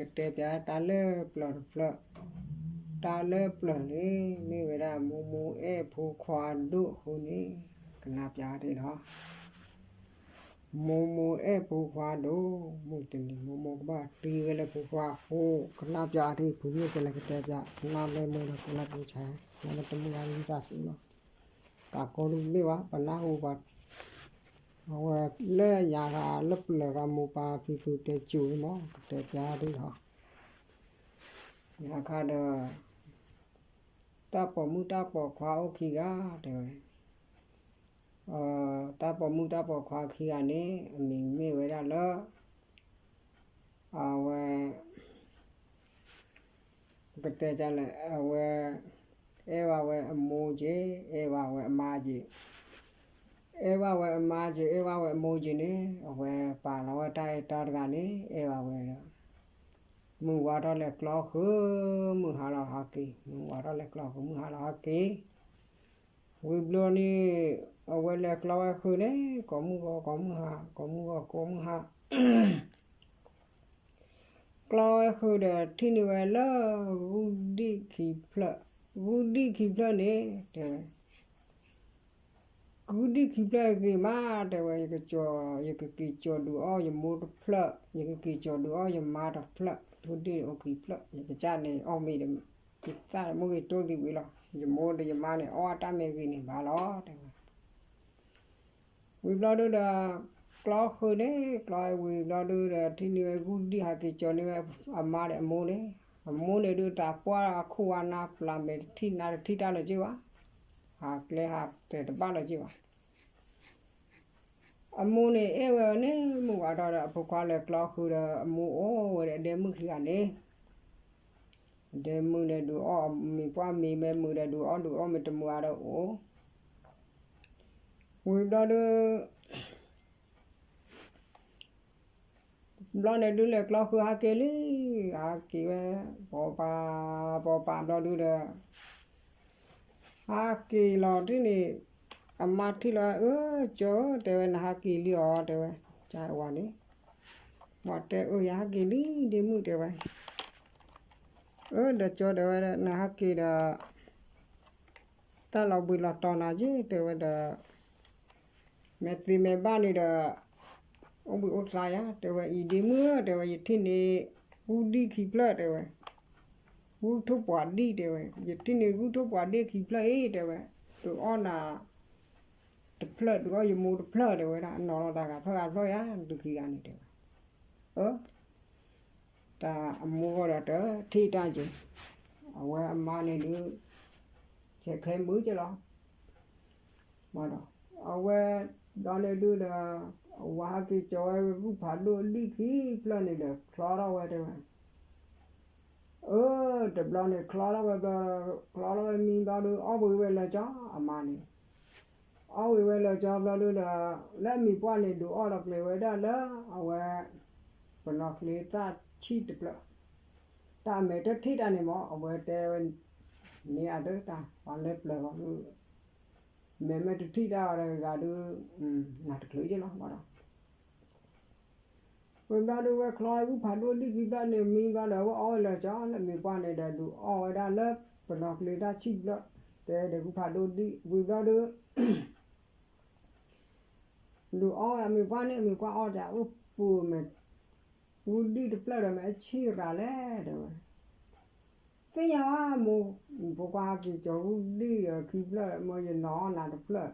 ကတဲပျးတၢ်လၢပျၢၤတဖျၢၣ်, တၢ်လၢပျၢၤန့ၣ် မ့ၢ်ဝဲဒၣ်မိၢ်မိၢ်အဲၣ်ဖိခွါဒိၣ်အဃိန့ၣ် ကနၣ်ပျးတ့ၢ်လီၤ. မိၢ်မိၢ်အဲၣ်ဖိခွါဒိၣ်, မုၢ်တနံၤမိၢ်မိၢ်ကဘၣ်သံဝဲလၢဖိခွါအဃိ, ကနၣ်ပျးတ့ၢ် ဖုမုၣ်ကလဲၤကတဲပျး, ကနၣ်လၢမိၢ်ဒီးကနၣ်ပျးဆါ, ကနၣ်လၢတမုၢ်ဂၤလံသးသ့လီၤ. တၢ်ကီဒုးမ့ၢ်ဘၣ် ပနၢ်ဟူဘၣ် အဝဲလၢညါဂၤလၢပျၢၤဂၤမိၢ်ပၢ်ဖံဖုတဲစိၤန့ၣ်မ့ၢ် ကတဲပျးဒ်လီၤ. ယခါဒီး တၢ်ပိာ်မုၣ်တၢ်ပိာ်ခွါအိၣ်ခံဂၤ တဲဝဲ, တၢ်ပိာ်မုၣ်တၢ်ပိာ်ခွါခံဂၤန့ၣ် အမံၤမ့ၢ်ဝဲဒၣ်လၢ အဝဲ ပကတဲဒ်လဲၣ် အဝဲ အဲၣ်ဘၣ်ဝဲအမိၢ်က့ၤ အဲၣ်ဘၣ်ဝဲအမါက့ၤ, အဲၣ်ဘၣ်ဝဲအမါက့ၤ အဲၣ်ဘၣ်ဝဲအမိၢ်က့ၤန့ၣ် အဝဲပာ်လီၤဝဲတၢ်အဲၣ်တီတဂၤန့ၣ် အဲၣ်ဘၣ်ဝဲဒီး မုၢ်ဝါထီၣ်လဲၤကျီဃုာ် မုၢ်ဟါလီၤဟဲက့ၤ, မုၢ်ဝါထီၣ်လဲၤကျီဃုာ် မုၢ်ဟါလီၤဟဲက့ၤ, ဝံၤဘျီန့ၣ် အဝဲလဲၤကျီဝဲဃုာ်န့ၣ် ကိးမုၢ်ဂီၤကိးမုၢ်ဟါ ကိးမုၢ်ဂီၤကိးမုၢ်ဟါ ကျီဝဲဃုာ်ဒီးထံၣ်န့ၢ်ဝဲလၢ ဂုၢ်ဒံၣ်ခံဖျၢၣ်, ဂုၢ်ဒံၣ်ခံဖျၢၣ်န့ၣ် တဲဝဲ, ဂုၢ်ဒံၣ်ခံဖျၢၣ်ဂ့ၤမး တဲဝဲ, ယကက့ၤကၠီၤဒုးအီၣ်ယမိၢ်တဖျၢၣ်, ယကက့ၤကၠီၤဒုးအီၣ်ယမါတဖျၢၣ်, ဂုၢ်ဒံၣ်အိၣ်ခံဖျၢၣ်, ယကစၢ်န့ၣ်အီၣ်မ့ၤဒီး ယသၣ်မ့ၢ်ဂ့ၤတိၢ်သံဝံၤလီၤ, ယမိၢ်ဒီးယမါန့ၣ် အီၣ်တၢ်မ့ၢ်ဂ့ၤန့ၣ်ဘၣ်လီၤ တဲဝဲ. ဝံၤဘျီဒုဒီး ကျီဃုာ်န့ၣ် ကျီဝံၤဘျီဒုဒီး ထံၣ်န့ၢ်ဝဲဂုၢ်ဒံၣ်ဟဲက့ၤကၠီၤန့ၢ်ဝဲအမါဒီးအမိၢ်န့ၣ်, အမိၢ်န့ၣ်ဒုးသးပှၢ်အခိၣ်ဝါနါပျၢ်မဲာ်တထံၣ် နါတထံၣ်တၢ်လၢၤက့ၤဘၣ်, ဟးကျဲဟးတဲာ်တဘၣ်လၢၤက့ၤဘၣ်. အမိၢ်န့ၣ်အဲၣ်ဝဲန့ၣ် မုၢ်ဝါထီၣ်ဒီး အဖိခွါလဲၤကျီဃုာ်ဒီး အမိၢ်အိၣ်ဝဲဒီးအဒဲမုၣ်ခံဂၤန့ၣ်, အဒဲမုၣ်ဒီးဒုးအီၣ်မ့ၤပှၢ်မ့ၤ မ့ၢ်မုာ်ဒီးဒုးအီၣ်ဒုးအီမ့ၤတမုာ်အါဒီးအိၣ်, ဝံၤဘျီဒု ဘျီန့ၣ်ဒုးလဲၤကျီဃုာ်ဟဲက့ၤလံ, ဟဲက့ၤဝဲ ပိာ်ပာ် ပိာ်ပာ်ဘျီဒုဒီး ဟဲက့ၤလီၤဒ်န့ၣ်, အမါထံၣ်လီၤ အၢ ကၠီဧၢ တဲဝဲ နဟဲက့ၤလံအီၤ တဲဝဲ, ကဝၤန့ၣ်, ဝၤတဲအၢ ယဟဲက့ၤလံ ဒ့မုၣ် တဲဝဲ, အၢ ဒီးကၠီ တဲဝဲ နဟဲက့ၤဒီး တၢ်လီၤဘှံးလီၤတီၤနၤက့ၤ တဲဝဲဒီး မဲာ်သ့မဲာ်ဘၣ်န့ၣ်ဒီး အိၣ်ဘှံးအိၣ်သါယၤ တဲဝဲ, အံၤဒ့မုၣ်ဧၢ တဲဝဲ ယထံၣ်န့ၢ် ဂုၢ်ဒံၣ်ခံဖျၢၣ် တဲဝဲ, ဂုၢ်ထိၣ်ပှာ်ဒံၣ် တဲဝဲ, ယထံၣ်န့ၢ်ဂုၢ်ထိၣ်ပှာ်ဒံၣ်ခံဖျၢၣ်အံၤ တဲဝဲ, ဒုးအီၣ်နၤတဖျၢၣ် ဒုးအီၣ်ယမိၢ်တဖျၢၣ် တဲဝဲဒၣ်, အနီၤလီၤတၢ်ဂၤဖျၢၣ်ဂၤဖျၢၣ်ယၤ ဒုးခံဂၤန့ၣ် တဲဝဲ, အၢ တၢ်အမိၢ်ဂီၢ်ဒီးတထံၣ်တၢ်က့ၤ, အဝဲအမါန့ၣ်ဒုး ဆဲးချဲမုာ်က့ၤလီၤ, ဒီး အဝဲဘျီန့ၣ်ဒုဒီး အဝၤဟဲက့ၤကၠီၤဝဲဂုၢ်ဖးဒိၣ်ဒံၣ်ခံဖျၢၣ်န့ၣ်ဒီး ချီထီၣ်ဝဲ တဲဝဲ, အၢ တဘျီန့ၣ် ချီထီၣ်ဝဲဘျီ ချီထီၣ်ဝဲမံဘျီဒု အီၣ်ဘှံးဝဲလၢကၠီ အမါန့ၣ် အီၣ်ဝံၤဝဲလၢကၠီဘျီဒုဒီး လၢအမံၤပှၢ်န့ၣ် ဒုးအီၣ်ဒီးကျဲၤဝဲဒၣ်လၢ အဝဲ ပနီၣ်ချ့သၣ်ဆံၣ်တဖျၢၣ်, တၢ်အမဲာ်တထံၣ်တၢ်န့ၣ်မ့ၢ် အဝဲတဲဝဲ န့ၢ်အဒၢတၢ် ပှၤလၢပျၢၤဂီၢ်ဒု မဲာ်မဲာ်တထံၣ်တၢ်ဂၤဒီးဂၤဒု နၤတချုးက့ၤလီၤ ဘၣ်ဒီး ဝံၤဘျီဒုဝဲချီဂုၢ်ဖးဒိၣ်ဒံၣ်ခံဖျၢၣ်န့ၣ် မံဘျီဒီး ဝဲအီၣ်ဝဲလၢကၠီလၢမံၤပှၢ်န့ၣ်ဒီး ဒုးအီၣ်ဝဲဒၣ်လၢ ပနီၣ်ချ့သၣ်ဆံၣ်တဖျၢၣ်, တဲဒီးဂုၢ်ဖးဒိၣ်ဒံၣ် ဝံၤဘျီဒု ဒုးအီၣ်ဝဲအမံၤပှၢ်န့ၣ် အမံၤပှၢ်အီၣ်တၢ်အိၣ်ပူၤမဲာ် ဂုၢ်ဒံၣ်တဖျၢၣ်ဒီးမ့ၢ်အဆံၣ်ရၤလဲၣ် တဲဝဲ, သ့ၣ်ညါဝဲမိၢ် ဖိခွါဟဲက့ၤကၠီၤဂုၢ်ဒံၣ်ဒီးခံဖျၢၣ် မ့ၢ်ယနီၣ်နၤတဖျၢၣ်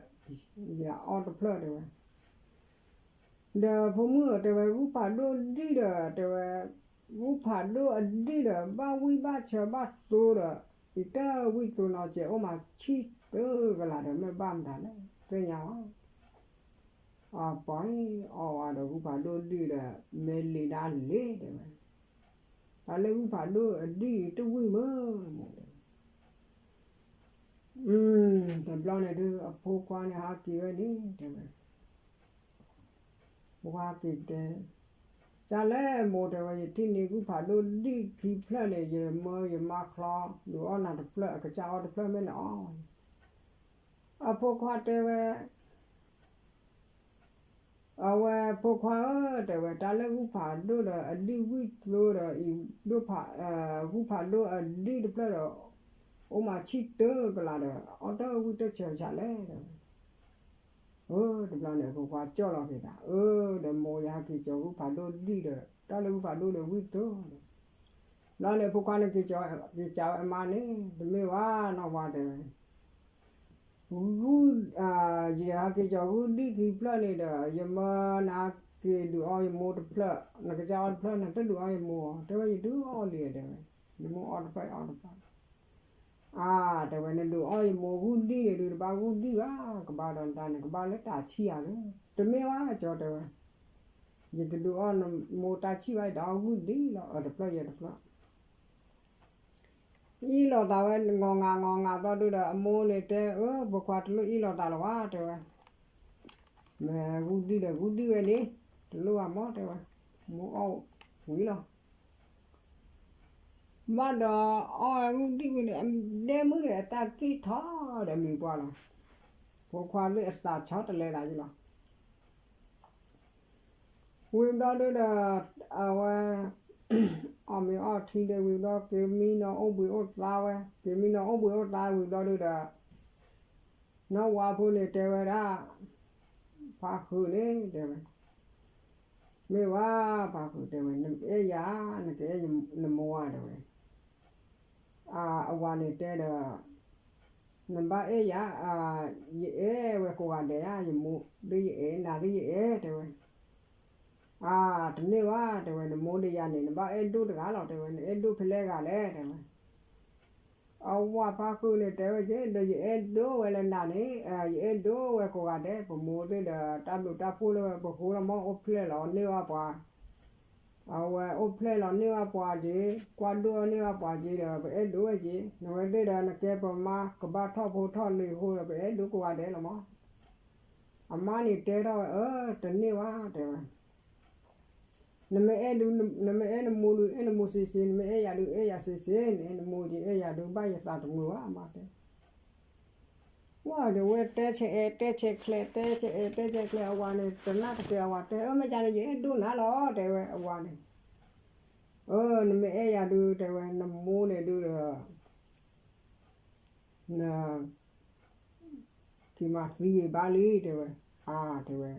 ယအီၣ်တဖျၢၣ် တဲဝဲ, ဒီးဖိမုၣ်ဧၢ တဲဝဲ ဂုၢ်ဖးဒိၣ်ဒံၣ်ဒီး တဲဝဲ ဂုၢ်ဖးဒိၣ်အဒံၣ်ဒီး ဘၣ်ဝံၣ်ဘၣ်ဆၢဘၣ်သိဒီး ယတဝံၣ်သိနီၤစဲးအိၣ်မးဆံၣ်သၢကလးဒီး မ့ၢ်ဘၣ်မတၤလဲၣ် သ့ၣ်ညါဝဲ အပှၤအီၣ်ဝဲဒီးဂုၢ်ဖးဒိၣ်ဒံၣ်ဒီး မ့ၢ်လံၤဒၣ်လံၤ တဲဝဲ, တၢ်လၢဂုၢ်ဖးဒိၣ်အဒံၣ်တဝံၣ်မ့ၢ် မိၢ်တဲဝဲ, တဘျီန့ၣ်ဒုး အဖိခွါန့ၣ်ဟးက့ၤဝဲန့ၣ် တဲဝဲ, ဖိခွါက့ၤတဲ, ကၢ်လဲၣ်မိၢ် တဲဝဲ ယထံၣ်န့ၢ်ဂုၢ်ဖးဒိၣ်ဒံၣ်ခံဖျၢၣ်န့ၣ် ယမၢယမါချီ ဒုးအီၣ်နၤတဖျၢၣ် အကစၢ်အီၣ်တဖျၢၣ်မ့ၢ်နအီၣ်, အဖိခွါတဲဝဲ ကၢ် အဝဲဖိခွါဧၢ တဲဝဲ, တၢ်လၢဂုၢ်ဖးဒိၣ်ဒီးအဒံၣ်ဝံၣ်သိဒီး အံၤဒိၣ်ဖး, ဂုၢ်ဖးဒိၣ်အဒံၣ်တဖျၢၣ်ဒီး အိၣ်မးဆံၣ်တၢကလးဒီး အီၣ်တၢ်ဝံၣ်တၢ်ဆၢဆးလဲၣ် တဲဝဲ. အၢ တဘျီန့ၣ် ဖိခွါကၠီၣ်လီၤက့ၤသး, အၢ ဒီးမိၢ်ယဟဲက့ၤကၠီၤဂုၢ်ဖးဒိၣ်ဒံၣ်ဒီး တၢ်လၢဂုၢ်ဖးဒိၣ်ဒီးဝံၣ်သိဒီး, ဘျီန့ၣ် ဖိခွါန့ၣ်က့ၤကၠီၤ, က့ၤကၠီၤဝဲအမါန့ၣ်, တမ့ၢ်ဝဲနီၢ်ဝါ တဲဝဲ ဂုၢ်, ယဟဲက့ၤကၠီၤဂုၢ်ဒံၣ်ခံဖျၢၣ်န့ၣ်ဒီး ယမၢနက့ၤဒုးအီၣ်ယမိၢ်တဖျၢၣ်, နကစၢ်အီၣ်တဖျၢၣ် နတဒုးအီၣ်ယမိၢ်အီၤ, တဲဝဲ ယဒုးအီၣ်လံ တဲဝဲ, ယမိၢ်အီၣ်တဖျၢၣ်အီၣ်တဖျၢၣ်. အါ တဲဝဲ နဒုးအီၣ်ယမိၢ်ဂုၢ်ဒံၣ်န့ၣ်ဒုး တဘၣ်ဂုၢ်ဒံၣ်ဘၣ်, ကဘၣ်ဒီးနတၢ်န့ၣ် ကဘၣ်လၢတၢ်ဆံၣ်ဧါလဲၣ်, တမ့ၢ်ဘၣ်ကၠီၤ တဲဝဲ, ယတဒုးအီၣ်နမိၢ်တၢ်ဆံၣ်ဘၣ်, ယတအီၣ်ဂုၢ်ဒံၣ်လီၤ, အတဖျၢၣ်ယဲတဖျၢၣ် အ့ၣ်လိာ်သးဝဲ ငီၤငၤငီၤငၤဘျီဒုဒီး အမိၢ်န့ၣ်တဲ အၢ ဖိခွါတလိၣ်အ့ၣ်လိာ်သးလၢၤဘၣ် တဲဝဲ, မ့ၢ်ဂုၢ်ဒံၣ်ဒီးဂုၢ်ဒံၣ်ဝဲန့ၣ်, တလိၣ်ဘၣ်မး တဲဝဲ, မိၢ်အီၣ်ဝံၤလီၤ. ဘၣ်ဒီးအီၣ်ဝဲဂုၢ်ဒံၣ်ဝံၤန့ၣ် ဒဲမုၣ်န့ၣ် အတၢ်ကံၣ်ထီၣ်ဒီးမံၤပှၢ်လီၤ. ဖိခွါလၢအသးဆီတလဲသးယလီၤ. ဝံၤဘျီဒုဒီး အဝဲ အီၣ်မ့ၤအီၣ်ထံဒီးဝံၤဘျီ က့ၤမံနီၤအိၣ်ဘှံးအိၣ်သါဝဲ, က့ၤမံနီၤအိၣ်ဘှံးအိၣ်သါဝံၤဘျီဒုဒီး နီၢ်ဝါဖိန့ၣ်တဲဝဲဒၣ်, ဖါဃုာ်န့ၣ် တဲဝဲ, မ့ၢ်ဝဲ ဖါဃုာ် တဲဝဲ, နအဲၣ်ယၤ, နကအဲၣ်နမိၢ်ဧါ တဲဝဲ. အဝၤန့ၣ်တဲဒီး, နဘၣ်အဲၣ်ယၤ, ယအဲၣ်ဝဲကိးဂၤဒဲးဧါ, ယမိၢ်ဒုယအဲၣ်, နၤဒုယအဲၣ် တဲဝဲ. အါ တန့ၢ်ဘၣ် တဲဝဲ, နမိၢ်ဒီးယၤန့ၣ် နဘၣ်အဲၣ်ဒိၣ်တဂၤလီၤ တဲဝဲ, နအဲၣ်ဒိၣ်ဖဲလဲၣ်ဂၤလဲၣ် တဲဝဲ. အဝၤဖါဃုာ်န့ၣ်တဲဝဲက့ၤ, ဒီးယအဲၣ်ဒိၣ်ဝဲလၢနၤန့ၣ်, ယအဲၣ်ဒိၣ်ဝဲကိးဂၤဒဲး, ပမိၢ်သ့ၣ်ဒီး တၢ်ဘျုးတၢ်ဖှိၣ်လၢပဃိလီၤမး အိၣ်ဖျဲၣ်လီၤန့ၢ်ဘၣ်ပှၤ, အဝဲအိၣ်ဖျဲၣ်လီၤန့ၢ်ဘၣ်ပှၤက့ၤ, ကွၢ်ဒိၣ်န့ၢ်ဘၣ်ပှၤက့ၤဒီး ပအဲၣ်ဒိၣ်ဝဲက့ၤ, နဝဲသ့ၣ်ဒီး နကဲပမါကဘၣ်ထီၣ်ဖိထီၣ်လံၤအဃိဒီး ပအဲၣ်ဒိၣ်ကိးဂၤဒဲးလီၤမး. အမါန့ၣ်တဲထီၣ်ဝဲ, အၢ တန့ၢ်ဘၣ် တဲဝဲ. နမ့ၢ်အဲၣ်ဒုး, နမ့ၢ်အဲၣ်နမိၢ်ဒုး အဲၣ်နမိၢ်စ့စ့, နမ့ၢ်အဲၣ်ယၤဒုး အဲၣ်ယၤစ့စ့, နအဲၣ်နမိၢ်က့ၤ အဲၣ်ယၤဒုး ဘၣ်ယသးတမုာ်ဘၣ် အမါတဲ. ဝဲဒီးဝဲတဲဆဲးအဲၣ်တဲဆဲးချဲး တဲဆဲးအဲၣ်တဲဆဲးချဲး အဝၤန့ၣ် တနၢ်တကဲ အဝၤတဲ, အၢ မ့ၢ်ကန့ၣ် ယအဲၣ်ဒိၣ်နၤလီၤ တဲဝဲ အဝၤန့ၣ်. အၢ နမ့ၢ်အဲၣ်ယၤဒုး တဲဝဲ နမိၢ်န့ၣ်ဒုးဒီး န က့ၤမၤသံဝံၤဘၣ်လံ တဲဝဲ. အါ တဲဝဲ,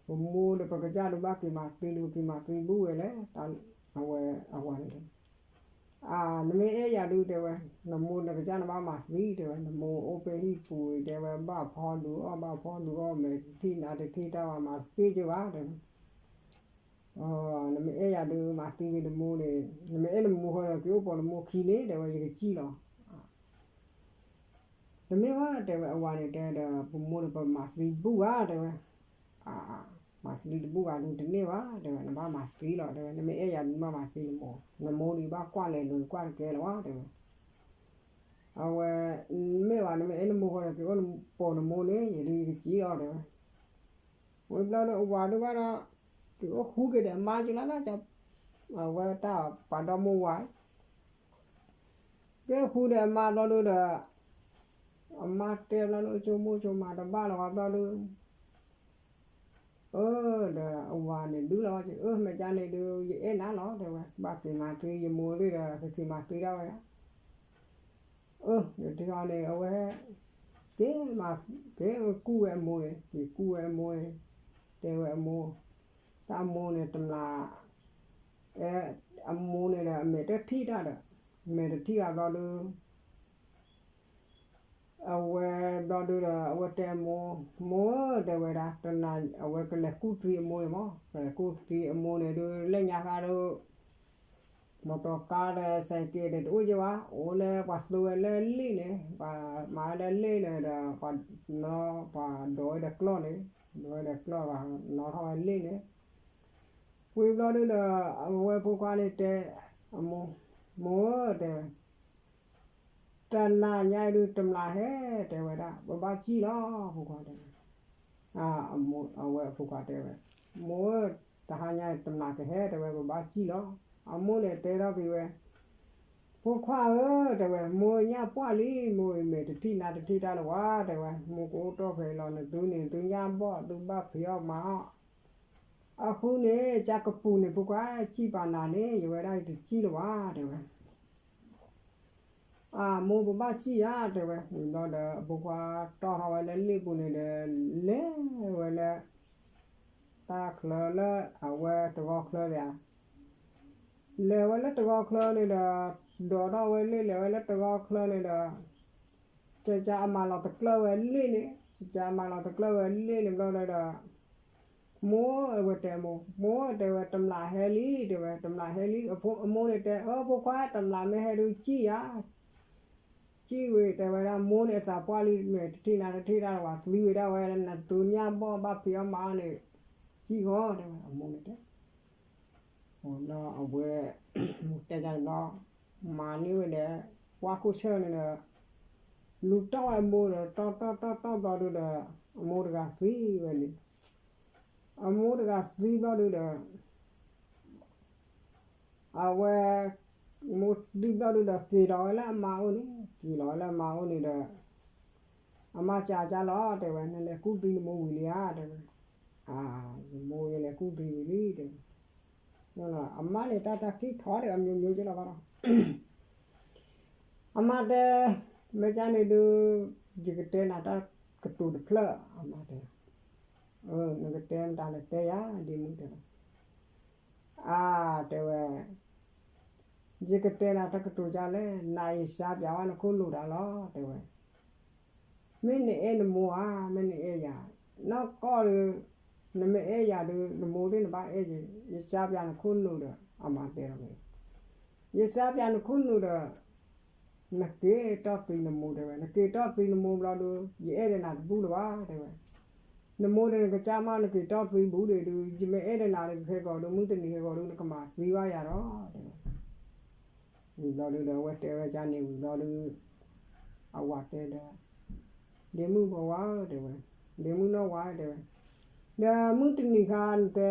ပမိၢ်ဒီးပကစၢ်ဒုးဘၣ်က့ၤမၤသံဒုး က့ၤမၤသံဘူၣ်ဝဲလဲၣ်, အဝဲအဝၤန့ၣ်တဲ. အါ နမ့ၢ်အဲၣ်ယၤဒုး တဲဝဲ, နမိၢ်နကစၢ်နဘၣ်မၤသံ တဲဝဲ, နမိၢ်အိၣ်ဖဲဟံၣ်ပူၤ တဲဝဲ ဘၣ်ဖီဒုးအီၣ် ဘၣ်ဖီဒုးအီၣ် မဲာ်တထံၣ်နါတထံၣ်တၢ်ဝဲ မၤသံက့ၤဘၣ် တဲဝဲ. နမ့ၢ်အဲၣ်ယၤဒုး မၤသံဝံၤနမိၢ်န့ၣ်, နမ့ၢ်အဲၣ်နမိၢ်ဃီဒီး က့ၤအိၣ်ပိာ်နမိၢ်ခံန့ၣ် တဲဝဲ ယကစံၣ်လီၤ. တမ့ၢ်ဘၣ် တဲဝဲ အဝၤန့ၣ်တဲဒီး ပမိၢ်ဒီးပမၤသံဘူၣ်ဘၣ် တဲဝဲ. အါ မၤသံတဘူၣ်ဘၣ်ဒုးတန့ၢ်ဘၣ် တဲဝဲ, နဘၣ်မၤသံလီၤ တဲဝဲ, နမ့ၢ်အဲၣ်ယၤဒုး နဘၣ်မၤသံနမိၢ်, နမိၢ်ဒုးဘၣ်ကွၢ်လဲၤလိၤ ကွၢ်တကဲလၢၤဘၣ် တဲဝဲ. အဝဲ မ့ၢ်ဘၣ် နမ့ၢ်အဲၣ်နမိၢ်ဃီဒီး က့ၤအိၣ်ပိာ်နမိၢ်န့ၣ် ယဒုးယကစံၣ်လီၤ တဲဝဲ. ဝံၤဘျီဒီး အဝၤဒုးဘၣ်ဒီး က့ၤအိၣ်ဃူက့ၤဒီးအမါက့ၤလီၤ, အဝဲတၢ်ပှၤဒီမိၢ်ဝၤ က့ၤဃူဒီးအမါဘျီဒုးဒီး အမါတဲဘျီဒုး ဆိကမိၣ်ဆိကမးတဘၣ်လီၤဝဲဘျီဒုး, အၢ ဒီးအဝၤန့ၣ်ဒုးလီၤဝဲက့ၤ, အၢ မ့ၢ်ကန့ၣ်ဒုး ယအဲၣ်နၤလီၤ တဲဝဲ, ဘၣ်က့ၤမၤသံယမိၢ်သ့ၣ်ဒီး ကက့ၤမၤသံဒၣ်ဝဲဧါ. အၢ ဒီးတဂီၤန့ၣ် အဝဲ က့ၤမၤ, က့ၤကူၣ်ဝဲအမိၢ်န့ၣ်, က့ၤကူၣ်ဝဲအမိၢ်န့ၣ်, တဲဝဲအမိၢ်, တၢ်အမိၢ်န့ၣ်တမျၢ်, အဲ အမိၢ်န့ၣ်ဒီး အမဲာ်တထံၣ်တၢ်ဒီး, အမဲာ်တထံၣ်ဘၣ်ဘျီဒုး အဝဲဘျီဒုးဒီး အဝဲတဲအမိၢ်, မိၢ်ဧၢ တဲဝဲဒၣ်, တနၤ အဝဲကလဲၤကူၣ်သံအမိၢ်န့ၣ်မး, ကလဲၤကူၣ်သံအမိၢ်န့ၣ်ဒုး လၢညါဃါဒီး မီတီကါဒီးစဲးက့းဒီးတအိၣ်က့ၤဘၣ်, အိၣ်လၢပှၤသူဝဲလၢလ့ၣ်န့ၣ်, ပှၤမၤဝဲလၢလ့ၣ်န့ၣ်ဒီး ပှၤနီ ပှၤဒိးဝဲဒီးကျီၢ်န့ၣ်, ဒိးဝဲဒီးကျီၢ် ပှၤနီထီၣ်ဝဲလ့ၣ်န့ၣ်. ဝံၤဘျီဒုးဒီး အဝဲဖိခွါန့ၣ်တဲအမိၢ်, မိၢ်ဧၢ တဲဝဲ တနၤညါအံၤဒုးတမျၢ်ဟဲ တဲဝဲဒၣ်, ပဘၣ်စံၣ်လီၤ ဖိခွါတဲဝဲ. အဝဲအဖိခွါတဲဝဲ, မိၢ်ဧၢ, တဟါညါအံၤတမျၢ်ကဟဲ တဲဝဲ, ပဘၣ်စံၣ်လီၤ. အမိၢ်န့ၣ်တဲထီၣ်က့ၤဝဲ, ဖိခွါဧၢ တဲဝဲ, မိၢ်ညၣ်ပှၢ်လံ, မိၢ်အံၤမဲာ်တထံၣ်နါတထံၣ်တၢ်လၢၤဝဲ တဲဝဲ, မိၢ်ကအိၣ်တီၢ်ဖဲအံၤလီၤ, နသုန့ၣ် သုညၣ်ဘီၣ် သုဘၣ်ဖံးအီၣ်မၤအီၣ် အဃိန့ၣ် ကၢ်ကပူၤန့ၣ် ဖိခွါစံၣ်ပာ်နၤန့ၣ် ယဝဲဒၣ်ယတစံၣ်လၢၤဘၣ် တဲဝဲ. အမိၢ်ပဘၣ်စံၣ်ဧါ တဲဝဲ. ဝံၤဘျီဒီး အဖိခွါတီၢ်ထီၣ်ဝဲလၢလ့ၣ်ပူၤန့ၣ်ဒီး လဲၤဝဲလၢ တၢ်ချၢလၢအဝဲတဂီၤချၢဒၣ်ဧါ လဲၤဝဲလၢတဂီၤချၢန့ၣ်ဒီး ဒိးထီၣ်ဝဲလ့ၣ် လဲၤဝဲလၢတဂီၤချၢန့ၣ်ဒီး ကကၢ်အမၤလီၤတကျၢၢ်ဝဲလ့ၣ်န့ၣ်, ကကၢ်အမၤလီၤတကျၢၢ်ဝဲလ့ၣ်န့ၣ်ဘျီဒီး မိၢ်ဧၢ ဝဲတဲအမိၢ်, မိၢ်ဧၢ တဲဝဲ, တမျာ်ဟဲလံ တဲဝဲ, တမျာ်ဟဲလံ. အမိၢ်န့ၣ်တဲ, အၢ ဖိခွါ တမျာ်မ့ၢ်ဟဲဒုးစံၣ်ယၤ စံၣ်ဝံၤ တဲဝဲဒၣ်, မိၢ်န့ၣ်အသးပှၢ်လံ မ့ၢ်တထံၣ်နၤတထံၣ်တၢ်လၢၤဘၣ်, သံဝဲဒၣ်ဝဲ နသူညၣ်ဘီၣ်ဘၣ်ဖံးအီၣ်မၤအီၣ်န့ၣ် စံၣ်ဃီ တဲဝဲ အမိၢ်န့ၣ်တဲ. ဒီးအဝဲ တဲဒ်န့ၣ်ဘျီ မၤန့ၢ်ဝဲဒီး ပှၢ်ခိၣ်ဆၢၣ်န့ၣ်ဒီး လူၤတီၢ်ဝဲအမိၢ်ဒီး တီၢ်တီၢ်တီၢ်တီၢ်ဘျီဒုဒီး အမိၢ်တဂၤသံဝဲန့ၣ်, အမိၢ်တဂၤသံဘျီဒုဒီး အဝဲ မိၢ်သံဘျီဒုဒီး က့ၤလီၤဝဲလၢအမါအိၣ်န့ၣ်, က့ၤလီၤဝဲလၢအမါအိၣ်န့ၣ်ဒီး အမါစံးကၢ်လီၤ တဲဝဲ, နလဲၤကူၣ်သံနမိၢ်ဝံၤလံဧါ တဲဝဲ. အၢ ယမိၢ်ယလဲၤကူၣ်သံဝံၤလံ တဲဝဲ. အမါန့ၣ် တၢ်တၢ်ခံထီၣ်ဒီးအမျိုးမျိုးကလီၤဘၣ်ဒီး အမါတဲ, မ့ၢ်ကန့ၣ်ဒုး ယကတဲနၤတၢ်ကတိၤတဖျၢၣ် အမါတဲ. အၢ နကတဲမတၤလဲၣ် တဲယၤ ဒ်မုၢ်တဲဝဲ. အၢ တဲဝဲ, ယကတဲနၤတၢ်ကတိၤဒ်လဲၣ်, နၤယစါပၠးဝဲနခိၣ်နူာ်တၢ်လီၤ တဲဝဲ. မ့ၢ်နအဲၣ်နမိၢ်ဧါ, မ့ၢ်နအဲၣ်ယၤ, နီၢ်ကီၢ်ဒီး နမ့ၢ်အဲၣ်ယၤဒီး နမိၢ်သ့ၣ်နဘၣ်အဲၣ်ယၤ, ယစါပၠးနခိၣ်နူာ်ဒီး အမါတဲလီၤန့ၣ်, ယစါပၠးနခိၣ်နူာ်ဒီး နက့ၤတီၢ်သံနမိၢ် တဲဝဲ, နက့ၤတီၢ်သံနမိၢ်ဘျီဒုး ယအဲၣ်ဒီးနၤတဘူၣ်လၢၤဘၣ် တဲဝဲ. နမိၢ်ဒီးနကစၢ်မး နက့ၤတီၢ်သံဘူးဒီး ယမ့ၢ်အဲၣ်ဒီးနၤဒီး ခဲကီးဒုး မုၢ်တနံၤခဲကီးဒုး နကမၤသံဘၣ်ယၤဒီး တဲဝဲ. ဝံၤဘျီဒုဒီး အဝဲတဲဝဲဒ်န့ၣ်ဝံၤဘျီဒု အဝၤတဲဒီး ဒ့မုၣ်ဖိဝါဧၢ တဲဝဲ, ဒ့မုၣ်နီၢ်ဝါ တဲဝဲ, ဒီးမုၢ်တနံၤခါနတဲ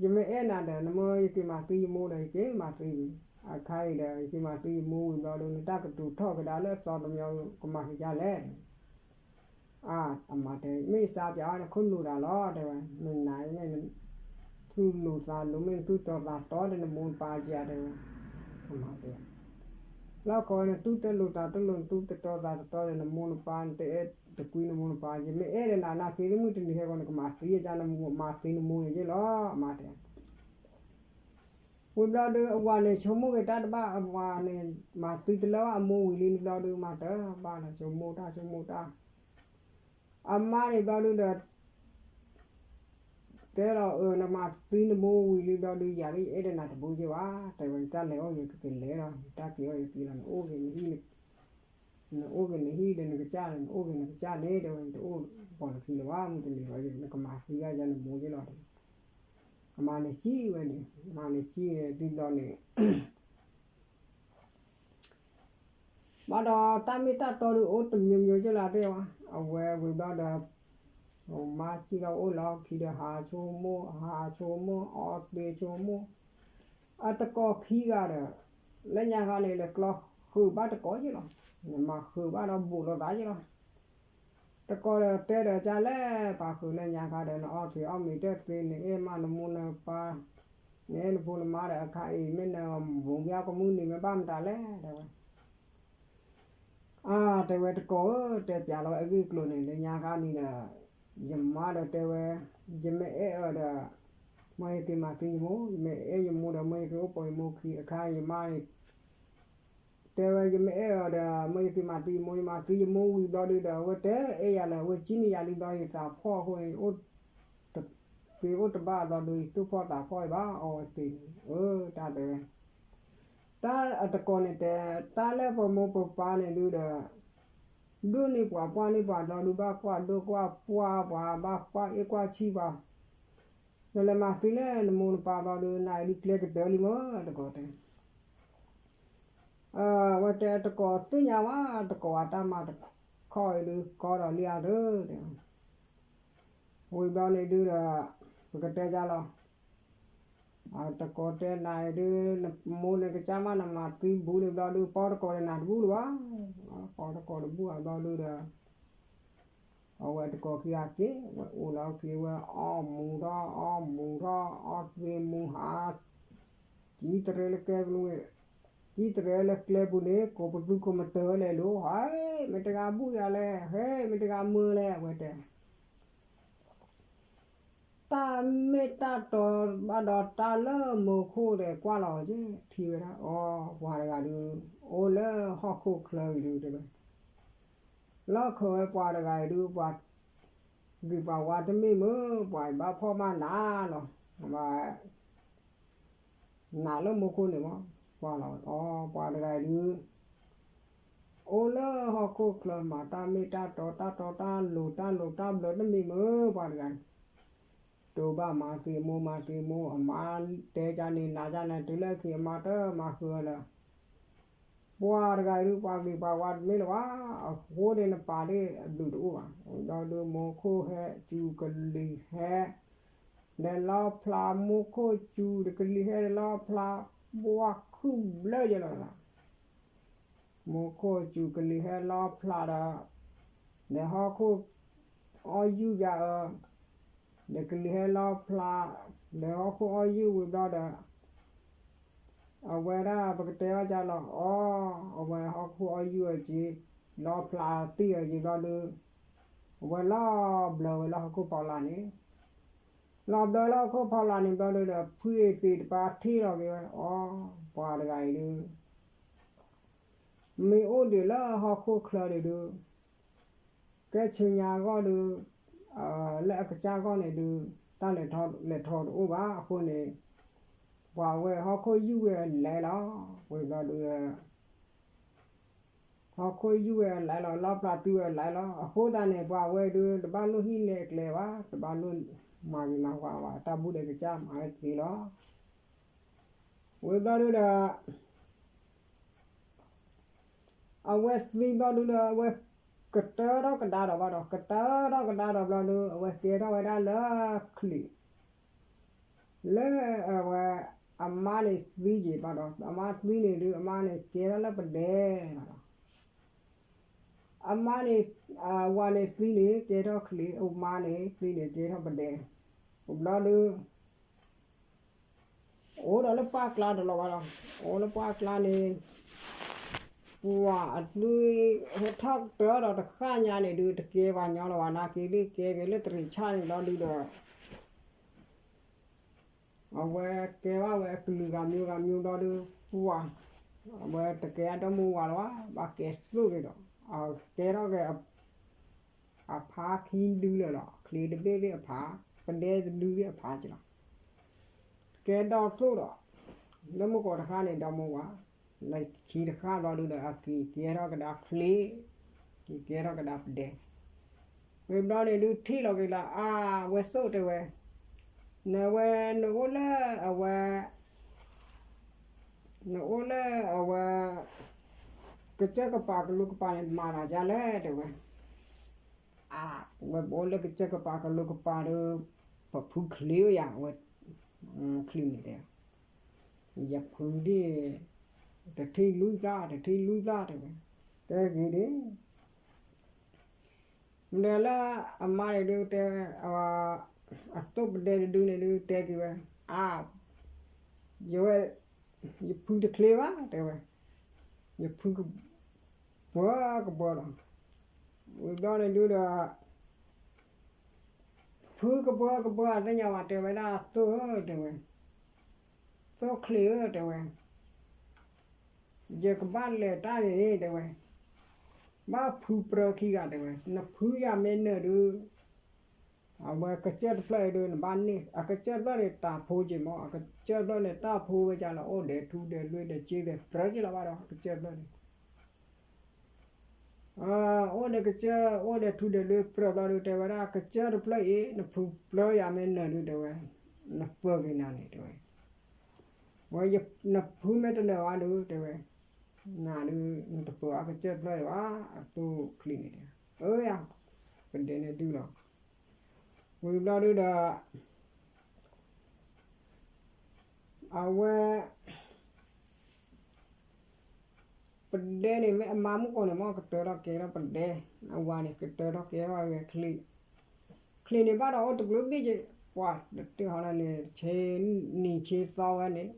ယမ့ၢ်အဲၣ်နၤဒီး နမ့ၢ်ယက့ၤမၤသံယမိၢ်ဒီး ယက့ၤမၤသံဝံၤ, အခါအံၤဒီး ယက့ၤမၤသံယမိၢ်ဝံၤဘျီဒု နတၢ်ကတိၤထီၣ်ကဒါလၢအသီတမံၤ ကမၤကဒါလဲၣ် အၢ အမါတဲ, မ့ၢ်ယစါပၠးအီၤနခိၣ်နူာ်တၢ်လီၤ တဲဝဲ, မ့ၢ်နၤမ့ၢ် သူၣ်လိၤသးလိၤ မ့ၢ်နသူၣ်တီသးတီဒီးနမိၢ်နပၢ်ဧါ တဲဝဲ, အမါတဲ, လီၢ်ခီဝဲ နသူၣ်တလိၤသးတလိၤ နသူၣ်တတီသးတတီဒီးနမိၢ်နပၢ် နတအဲၣ်တကွံနမိၢ်နပၢ်, ယမ့ၢ်အဲၣ်ဒီးနၤ နာ်က့ၤလၢမုၢ်တနံၤဟဲဂီၤ နကမၤသံယၤ နမၤသံနမိၢ်န့ၣ်ယ့ၢ်လီၤ အမါတဲ. ဝံၤဘျီဒု အဝၤန့ၣ် ဆိကမိၣ်က့ၤတၢ်တဘၣ် အဝၤန့ၣ် မၤသံတလၢအမိၢ်ဝံၤလံန့ၣ်ဘျီဒု မၤတဘၣ်လၢၤ ဆိကမိၣ်တၢ် ဆိကမိၣ်တၢ် အမါန့ၣ်ဘျီဒုဒီး တဲလီၤ အၢ နမၤသံနမိၢ်ဝံၤလံဘျီဒု ယၤဒ်ယအဲၣ်ဒီးနၤတဘူးက့ၤဘၣ် တဲဝဲ, တၢ်လဲၤအိၣ်ယကကလဲၤလီၤ တၢ်က့ၤအိၣ်ယက့ၤလီၤ နအိၣ်ဂ့ၤနဟံၣ် နအိၣ်ဂ့ၤနဟံၣ်ဒီးနကစၢ်န့ၣ် နအိၣ်ဂ့ၤနကစၢ်န့ၣ် တဲဝဲ, တအိၣ်ပီၢ်လၢခံလၢၤဘၣ် မုၢ်တနံၤလီၤ နကမၤသံယၤ ယၤနမိၢ်ယ့ၢ်လီၤ တဲဝဲ. အမါန့ၣ်စံးဝဲန့ၣ် အမါန့ၣ်စံးဝဲဒ်ဘျီန့ၣ် ဘၣ်ဒီးတၢ်မ့ၢ်တၢ်တီဒုးအိၣ်တမျိုးမျိုးက့လီၤတဲဝဲ, အဝဲဝံၤဘျီဒီး မါစံၣ်လီၤအိၣ်လီၤခံဒီးဟးဆိကမိၣ် ဟးဆိကမိၣ် အီသံးဆိကမိၣ်, အတကိးခံဂၤဒီး လၢညါခါန့ၣ် လဲၤကျီဃုာ်ဘၣ်တကိးက့လီၤ, မၤဃုာ်ဘၣ်ဒီးဘူးလိာ်သးက့လီၤ. တကိးဒီးတဲဒီးကလဲၣ် ပာ်ဃုာ်လၢညါခါဒီး နအီသံးအီမ့ၤတသ့ နအဲၣ်မးနမိၢ်နပၢ် နအဲၣ်နဖိနမါဒီး အခါအံၤမ့ၢ်နဘူးမ့ၢ်အီကမုၢ်နံၤ မ့ၢ်ဘၣ်မတၤလဲၣ် တဲဝဲ. အါ တဲဝဲ တကိးဧၢ တဲပျးလီၤဝဲအဂ့ၢ်အကျိၤန့ၣ် လၢညါခါန့ၣ်ဒီး ယမါဒီးတဲဝဲ ယမ့ၢ်အဲၣ်အီၤဒီး မ်ယက့ၤမၤသံယမိၢ်, ယမ့ၢ်အဲၣ်ယမိၢ်ဒီး မ်ယက့ၤအိၣ်ပိာ်ယမိၢ်ခံ အခါယမါန့ၣ် တဲဝဲ ယမ့ၢ်အဲၣ်အီၤဒီး မ်ယက့ၤမၤသံယမိၢ်, ယမၤသံယမိၢ်ဝံၤဘျီဒုဒီး အဝဲတအဲၣ်ယၤလၢၤ အဝဲကံၣ်န့ၢ်ယၤလံဘျီ ယသးဖှီၣ်အဃိန့ၣ် ယအိၣ်တသ့အိၣ်တဘၣ်ဘျီဒု ယသူၣ်ဖှီၣ်သးဖှီၣ်ဘၣ် အီဝဲသ့ၣ်န့ၣ် အၢ တၢ်တဲဝဲ တၢ်အတကိးန့ၣ်တဲ တၢ်လၢပမိၢ်ပပၢ်န့ၣ်ဒုဒီး ဒိၣ်န့ၢ်ပှၤပှၢ်န့ၢ်ပှၤဘျီဒု ဘၣ်ကွၢ်ဒိၣ်ကွၢ်ပှၢ်ပှၤ ဘၣ်ကွၢ်အ့ၣ်ကွၢ်ဆံၣ်ပှၤ နလဲၤမၤသံလၢနမိၢ်နပၢ်ဘျီဒု နအံၤဒုကျဲကတၢၢ်လံမၢ် တကိးတဲ အဝဲတဲတကိးသ့ၣ်ညါဝဲ တကိးအတၢ်မၤတခီအံၤဒုကီဒီးလံဧါဒု ဝံၤဘျီန့ၣ်ဒုဒီး ပကတဲဒ်လီၤ တကိးတဲနၤအံၤဒု နမိၢ်နကစၢ်မး နမၤသံဘူးန့ၣ်ဘျီဒု ပီတကိးဒီးနၤတဘူၣ်လၢၤဘၣ် ပီတကိးတဘူၣ်အဘျီဒုဒီး အဝဲတကိးခံဂၤက့ၤ ဝဲအိၣ်လီၤက့ၤဝဲ အီၣ်မူၤထီၣ် အီၣ်မူၤထီၣ် အီၣ်သ့ၣ်မူၤဟး ကံတရဲလၢကျဲပူၤ, ကံတရဲလၢကျဲပူၤန့ၣ် ကိးပသူကိးမတၤလဲၣ်လိၤ ဟဲ မ့ၢ်တဂၤဘူၣ်ယၤလဲၣ် ဟဲ မ့ၢ်တဂၤမၢလဲၣ် အဝဲတဲ တၢ်မ့ၢ်တၢ်တီဘၣ်ဒီးတၢ်လၢမိၤခိၣ်ဒီးကွၢ်လီၤက့ၤ ထံၣ်ဝဲဒၣ် အိ ပှၤတဂၤဒုး အိၣ်လၢဟီၣ်ခိၣ်ချၢအံၤဒုးတဲဝဲ လီၢ်ခၢၣ်ဝဲပှၤတဂၤအံၤဒုး ပှၤဂ့ၤပှၤဝါတမ့ၢ်မ့ၢ် ပှၤဘၣ်ဖှီၣ်မးနးလီၤ ဘၣ် နးလၢမိၤခိၣ်န့ၣ်မး ကွၢ်လီၤ အိ ပှၤတဂၤအံၤဒုး အိၣ်လၢဟီၣ်ခိၣ်ချၢမၤတၢ်မ့ၢ်တၢ်တီ တၢ်တီတၢ်လိၤ တၢ်လိၤတၢ်ဘျၢတမ့ၢ်မ့ၢ် ပှၤတဂၤန့ၣ် တိဘၣ်မၤသ့ၣ်မိၢ်မၤသ့ၣ်မိၢ် အမါတဲကန့ၣ် နၤကန့ၣ် တုၤလၢခံအမါတမၤဃုာ်လၢၤ ပှၤတဂၤအံၤဒုး ပှၤဂ့ၤပှၤဝါတမ့ၢ်လၢၤဘၣ် အဃိန့ၣ်နပာ်လၢအဘျုးတအိၣ်ဘၣ် ဒီးဒုးမိၤခိၣ်ဟဲ စူၤကလံၤဟဲ ဒီးလီဖျါ မိၤခိၣ်စူၤဒီးကလံၤဟဲဒီးလီဖျါ ဘှါခုၣ်ဘျၢယဲလီၤ မိၤခိၣ်စူၤကလံၤဟဲလီဖျါဒီး ဒီးဟီၣ်ခိၣ်အီၣ်ယူၢ်ယၤအၢ ဒီးကလံၤဟဲလီဖျါ ဒီးဟီၣ်ခိၣ်အီၣ်ယူၢ်ဝံၤဘျီဒီး အဝဲဒၣ်ပကတဲဘၣ်ကလီၤ အိ အဝဲဟီၣ်ခိၣ်အီၣ်ယူၢ်အက့ၤ လီဖျါသံၣ်အက့ၤဘျီဒုး အဝဲလီၤဘျၢဝဲလၢဟီၣ်ခိၣ်ဖီလာ်န့ၣ် လီၤဘျၢလၢဟီၣ်ခိၣ်ဖီလာ်န့ၣ်ဘျီဒုးဒီး ဖုအ့ၤသ့ၣ်တပၤထံၣ်လီၤက့ၤဝဲ အိ ပှၤတဂၤအံၤဒုး မ့ၢ်အိၣ်ဒံးလၢဟီၣ်ခိၣ်ချၢဒံးဒုး ကဲဆူညါအဂီၢ်ဒုး လၢအကစၢ်ဂီၢ်န့ၣ်ဒုး တၢ်လဲၤထီၣ်လဲၤထီတအိၣ်ဘၣ်အဃိန့ၣ် ပှၤဝဲဟီၣ်ခိၣ်ယူၢ်ဝဲအလဲလီၤ ဝံၤဘျီဒုး ဟီၣ်ခိၣ်ယူၢ်ဝဲအလဲလီၤ လီဖျါသံဝဲအလဲလီၤ အဃိသတးန့ၣ် ပှၤဝဲဒုး တဘၣ်လိၣ်ဟံၣ်လဲၤကျဲဘၣ် တဘၣ်လိၣ်မၤဂ့ၤမၤဝါဘၣ် တၢ်ဘူၣ်ဒီးကစၢ်မၤဝဲသ့လီၤ ဝံၤဘျီဒုးဒီး အဝဲသံဘျီဒုးဒီး အဝဲကတၢၢ်ထီၣ်ကဒါဒီးဘၣ်ဒီး ကတၢၢ်ထီၣ်ကဒါဒီးဘျီဒုး အဝဲကဲထီၣ်ဝဲဒၣ်လၢချံး လၢအဝဲ အမါန့ၣ်သံက့ၤဘၣ်ဒီး အမါသံန့ၣ်ဒုး အမါန့ၣ်ကဲထီၣ်လၢပဒဲဘၣ်ဒီး အမါန့ၣ် အဝၤန့ၣ်သံန့ၣ် ကဲထီၣ်ချံး အမါန့ၣ်သံန့ၣ် ကဲထီၣ်ပဒဲ ဝံၤဘျီဒုး အိၣ်ဒီးလၢပှၢ်ကျါတလီၤဘၣ်ဒီး အိၣ်လၢပှၢ်ကျါန့ၣ် ပှၤအသွံၣ်ဟဲထီၣ်ကတၢၢ်ဒီးတဃၣ်ညါန့ၣ်ဒုး တကဲပှၤညီလၢၤဘၣ် နာ်က့ၤလၢကဲက့ၤလၢတရံးဆၣ်န့ၣ်ဘျီဒုးဒီး အဝဲကဲဘၣ်ဝဲအကလုာ်ဂၤမျိုးဂၤမျိုးဘျီဒုး ပှၤ အဝဲတကဲအဒီမိၢ်ဝၤလၢၤဘၣ် ဘၣ်ကဲသိၣ်က့ၤဒီး အကဲထီၣ်က့ၤ အဖါခံဒုလၢာ်လီၤ ချံးတဘ့ၣ်သ့ၣ်အဖါ ပဒဲတဒုသ့ၣ်အဖါက့ၤလီၤ ကဲဒီသိၣ်ဒီး လၢမုၢ်ကီးတဃၣ်န့ၣ် ဒီမိၢ်ဝၤ လၢခံတဃၣ်ဘျီဒုးဒီး အက့ၤကဲထီၣ်ကဒါချံး က့ၤကဲထီၣ်ကဒါပဒဲ ဝံၤဘျီန့ၣ်ဒုးထံၣ်လီၤက့ၤလၢ အါ ဝဲသိၣ်တဲဝဲ နဝဲ နအိၣ်လၢအဝဲ နအိၣ်လၢအဝဲ ကစၢၢ်ကပၤကလူးကပၤန့ၣ် မၤတၢ်ဒ်လဲၣ်တဲဝဲ အါ ဝဲပအိၣ်လၢကစၢၢ်ကပၤကလူးကပၤဒီး ပဖုချံးဝဲယၤ အဝဲ ချံးန့ၣ်တဲ ယဖုဒ် တထံၣ်လွံၢ်ပျၢ် တထံၣ်လွံၢ်ပျၢ်တဲဝဲ တဲက့ၤဒ် မ့ၢ်လၢအမါန့ၣ်ဒုးတဲ အသိၣ်ပဒဲတဒုန့ၣ်ဒုးတဲက့ၤဝဲ အါ ယဝဲ ယဖုတချ့ဘၣ်တဲဝဲ ယဖုကပၢၤကပၢၤလီၤ ဝံၤဘျီန့ၣ်ဒုးဒီး ဖုကပၢၤကပၢၤအသ့ၣ်ညါဘၣ်တဲဝဲဒၣ်သိၣ်ဧၢတဲဝဲ သိၣ်ချ့ဧၢတဲဝဲ ယကဘၣ်လဲၤတၢ်န့ၣ်တဲဝဲ ဘၣ်ဖုပြၢခံဂၤတဲဝဲ နဖုယၤမ့ၢ်နၢၤဒုး အဝဲကစၢၢ်တဖျၢၣ်အံၤဒုး နဘၣ်န့ၢ် အကစၢၢ်တဖျၢၣ်န့ၣ်တၢ်ဖိက့ၤမး အကစၢၢ်တဖျၢၣ်န့ၣ် တၢ်ဖိဝဲကလီၤ အိၣ်ဒဲးထူဒဲးလွ့ဒဲးစ့ဒဲးပြၢက့ၤလီၤဘၣ်ဒီး အကစၢၢ်တဖျၢၣ်န့ၣ် အိၣ်ဒဲးကစၢၢ် အိၣ်ဒဲးထူဒဲးလွ့ပြၢဘျီဒုးတဲဝဲဒၣ် ကစၢၢ်တဖျၢၣ်အံၤ နဖုပြၢယၤမ့ၢ်နၢၤဒုးတဲဝဲ နပၢၤက့ၤနၤန့ၣ်တဲဝဲ ဝဲ နဖုမ့ၢ်တနၢၤဘၣ်ဒုးတဲဝဲ နၤဒုး နတပၢၤအကစၢၢ်တဖျၢၣ်အံၤဘၣ် အသိၣ်ချံးန့ၣ်တဲ အၢယၤ ပဒဲန့ၣ်ဒုးလီၤ ဝံၤဘျီဒုးဒီး အဝဲ ပဒဲန့ၣ် မ့ၢ်အမါမုၣ်ကီၢ်န့ၣ် မ့ၢ်ကတၢၢ်ထီၣ်ကဲထီၣ်ပဒဲ, အဝၤန့ၣ် ကတၢၢ်ထီၣ်ကဲထီၣ်ဝဲချံး, ချံးန့ၣ်ဘၣ်ဒီးအိၣ်တဘျုးဘ့ၣ်က့, ပှၤတထံၣ်ဟီလီၤန့ၣ် ဆ့နံၤဆ့သီဝဲန့ၣ်,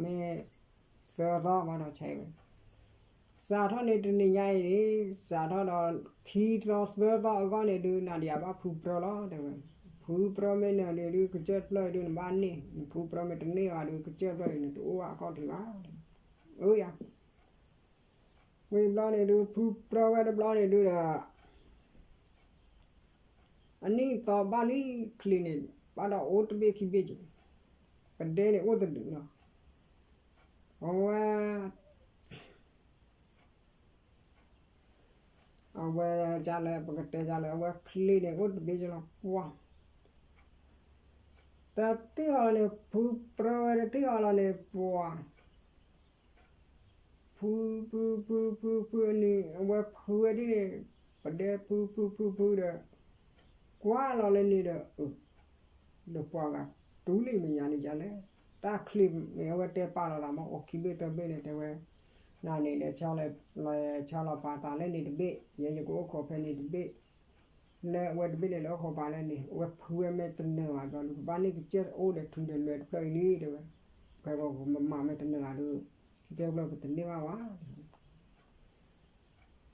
မ့ၢ်သၢသီဘၣ်ဒီးဆဲးဝဲ စးထီၣ်န့ၣ်တနံၤညါအံၤန့ၣ်, စးထီၣ်ဒီးခံသီသၢသီအဂီၢ်န့ၣ်ဒုး နၤဒီးယၤဘၣ်ဖုပြၢလီၤ တဲဝဲ, ဖုပြၢမ့ၢ်နၢၤန့ၣ်ဒုး ကစၢၢ်တဖျၢၣ်အံၤဒုး နဘၣ်န့ၢ်, နဖုပြၢမ့ၢ်တန့ၢ်ဘၣ်ဒုး ကစၢၢ်တဖျၢၣ်အံၤန့ၣ် တအိၣ်ဘၣ်အခီၣ်ထံးဘၣ်, အၢယၤ ဝံၤဘျီန့ၣ်ဒုး ဖုပြၢဝဲတဘျီန့ၣ်ဒုးဒီး အနံၣ်သီဘၣ်လံချံးန့ၣ် ဘၣ်ဒီးအိၣ်တဘ့ၣ်ခံဘ့ၣ်က့, ပဒဲန့ၣ်အိၣ်တဒုးလီၤ, အဝဲ အဝဲဒ်လဲၣ် ပကတဲဒ်လဲၣ် အဝဲချံးန့ၣ်အိၣ်တဘ့ၣ်က့လီၤ ပှၤ တထံၣ်အီၤလီၤန့ၣ် ဖုပြၢဝဲတထံၣ်အီၤလီၤန့ၣ် ပှၤ ဖု ဖု ဖု ဖု ဖုန့ၣ် အဝဲဖုဝဲဒ်န့ၣ် ပဒဲဖု ဖု ဖု ဖုဒီး ကွၢ်လီၤလၢန့ၣ်ဒီး ဒီးပှၤဂၤတူၢ်လံာ်မဲာ်ညါန့ၣ်ဒ်လဲၣ်, တၢ်ချံးန့ၣ် အဝဲတဲပာ်လီၤသးမ့ၢ်အိၣ်ခံဘ့ၣ်သၢဘ့ၣ်န့ၣ် တဲဝဲ နၤန့ၣ်ဒီး ဆီလီၤပာ်သးလၢန့ၣ်တဘ့ၣ်, ယဲယကအိၣ်ခိးဖဲန့ၣ်တဘ့ၣ်, လၢအဝဲတဘ့ၣ်န့ၣ် လဲၤအိၣ်ခိးပာ်လၢန့ၣ် အဝဲဖုဝဲမ့ၢ်တနၢၤဘၣ်ဒီး ကဘၣ်န့ၢ်ကစၢၢ်အိၣ်ဒီးထူဒီးလွဲတဖျၢၣ်အံၤလံ တဲဝဲ, ဖဲပကမၤမ့ၢ်တနၢၤဘၣ်ဒီး ကစၢၢ်တဖျၢၣ်ပတန့ၢ်ဘၣ်ဘၣ်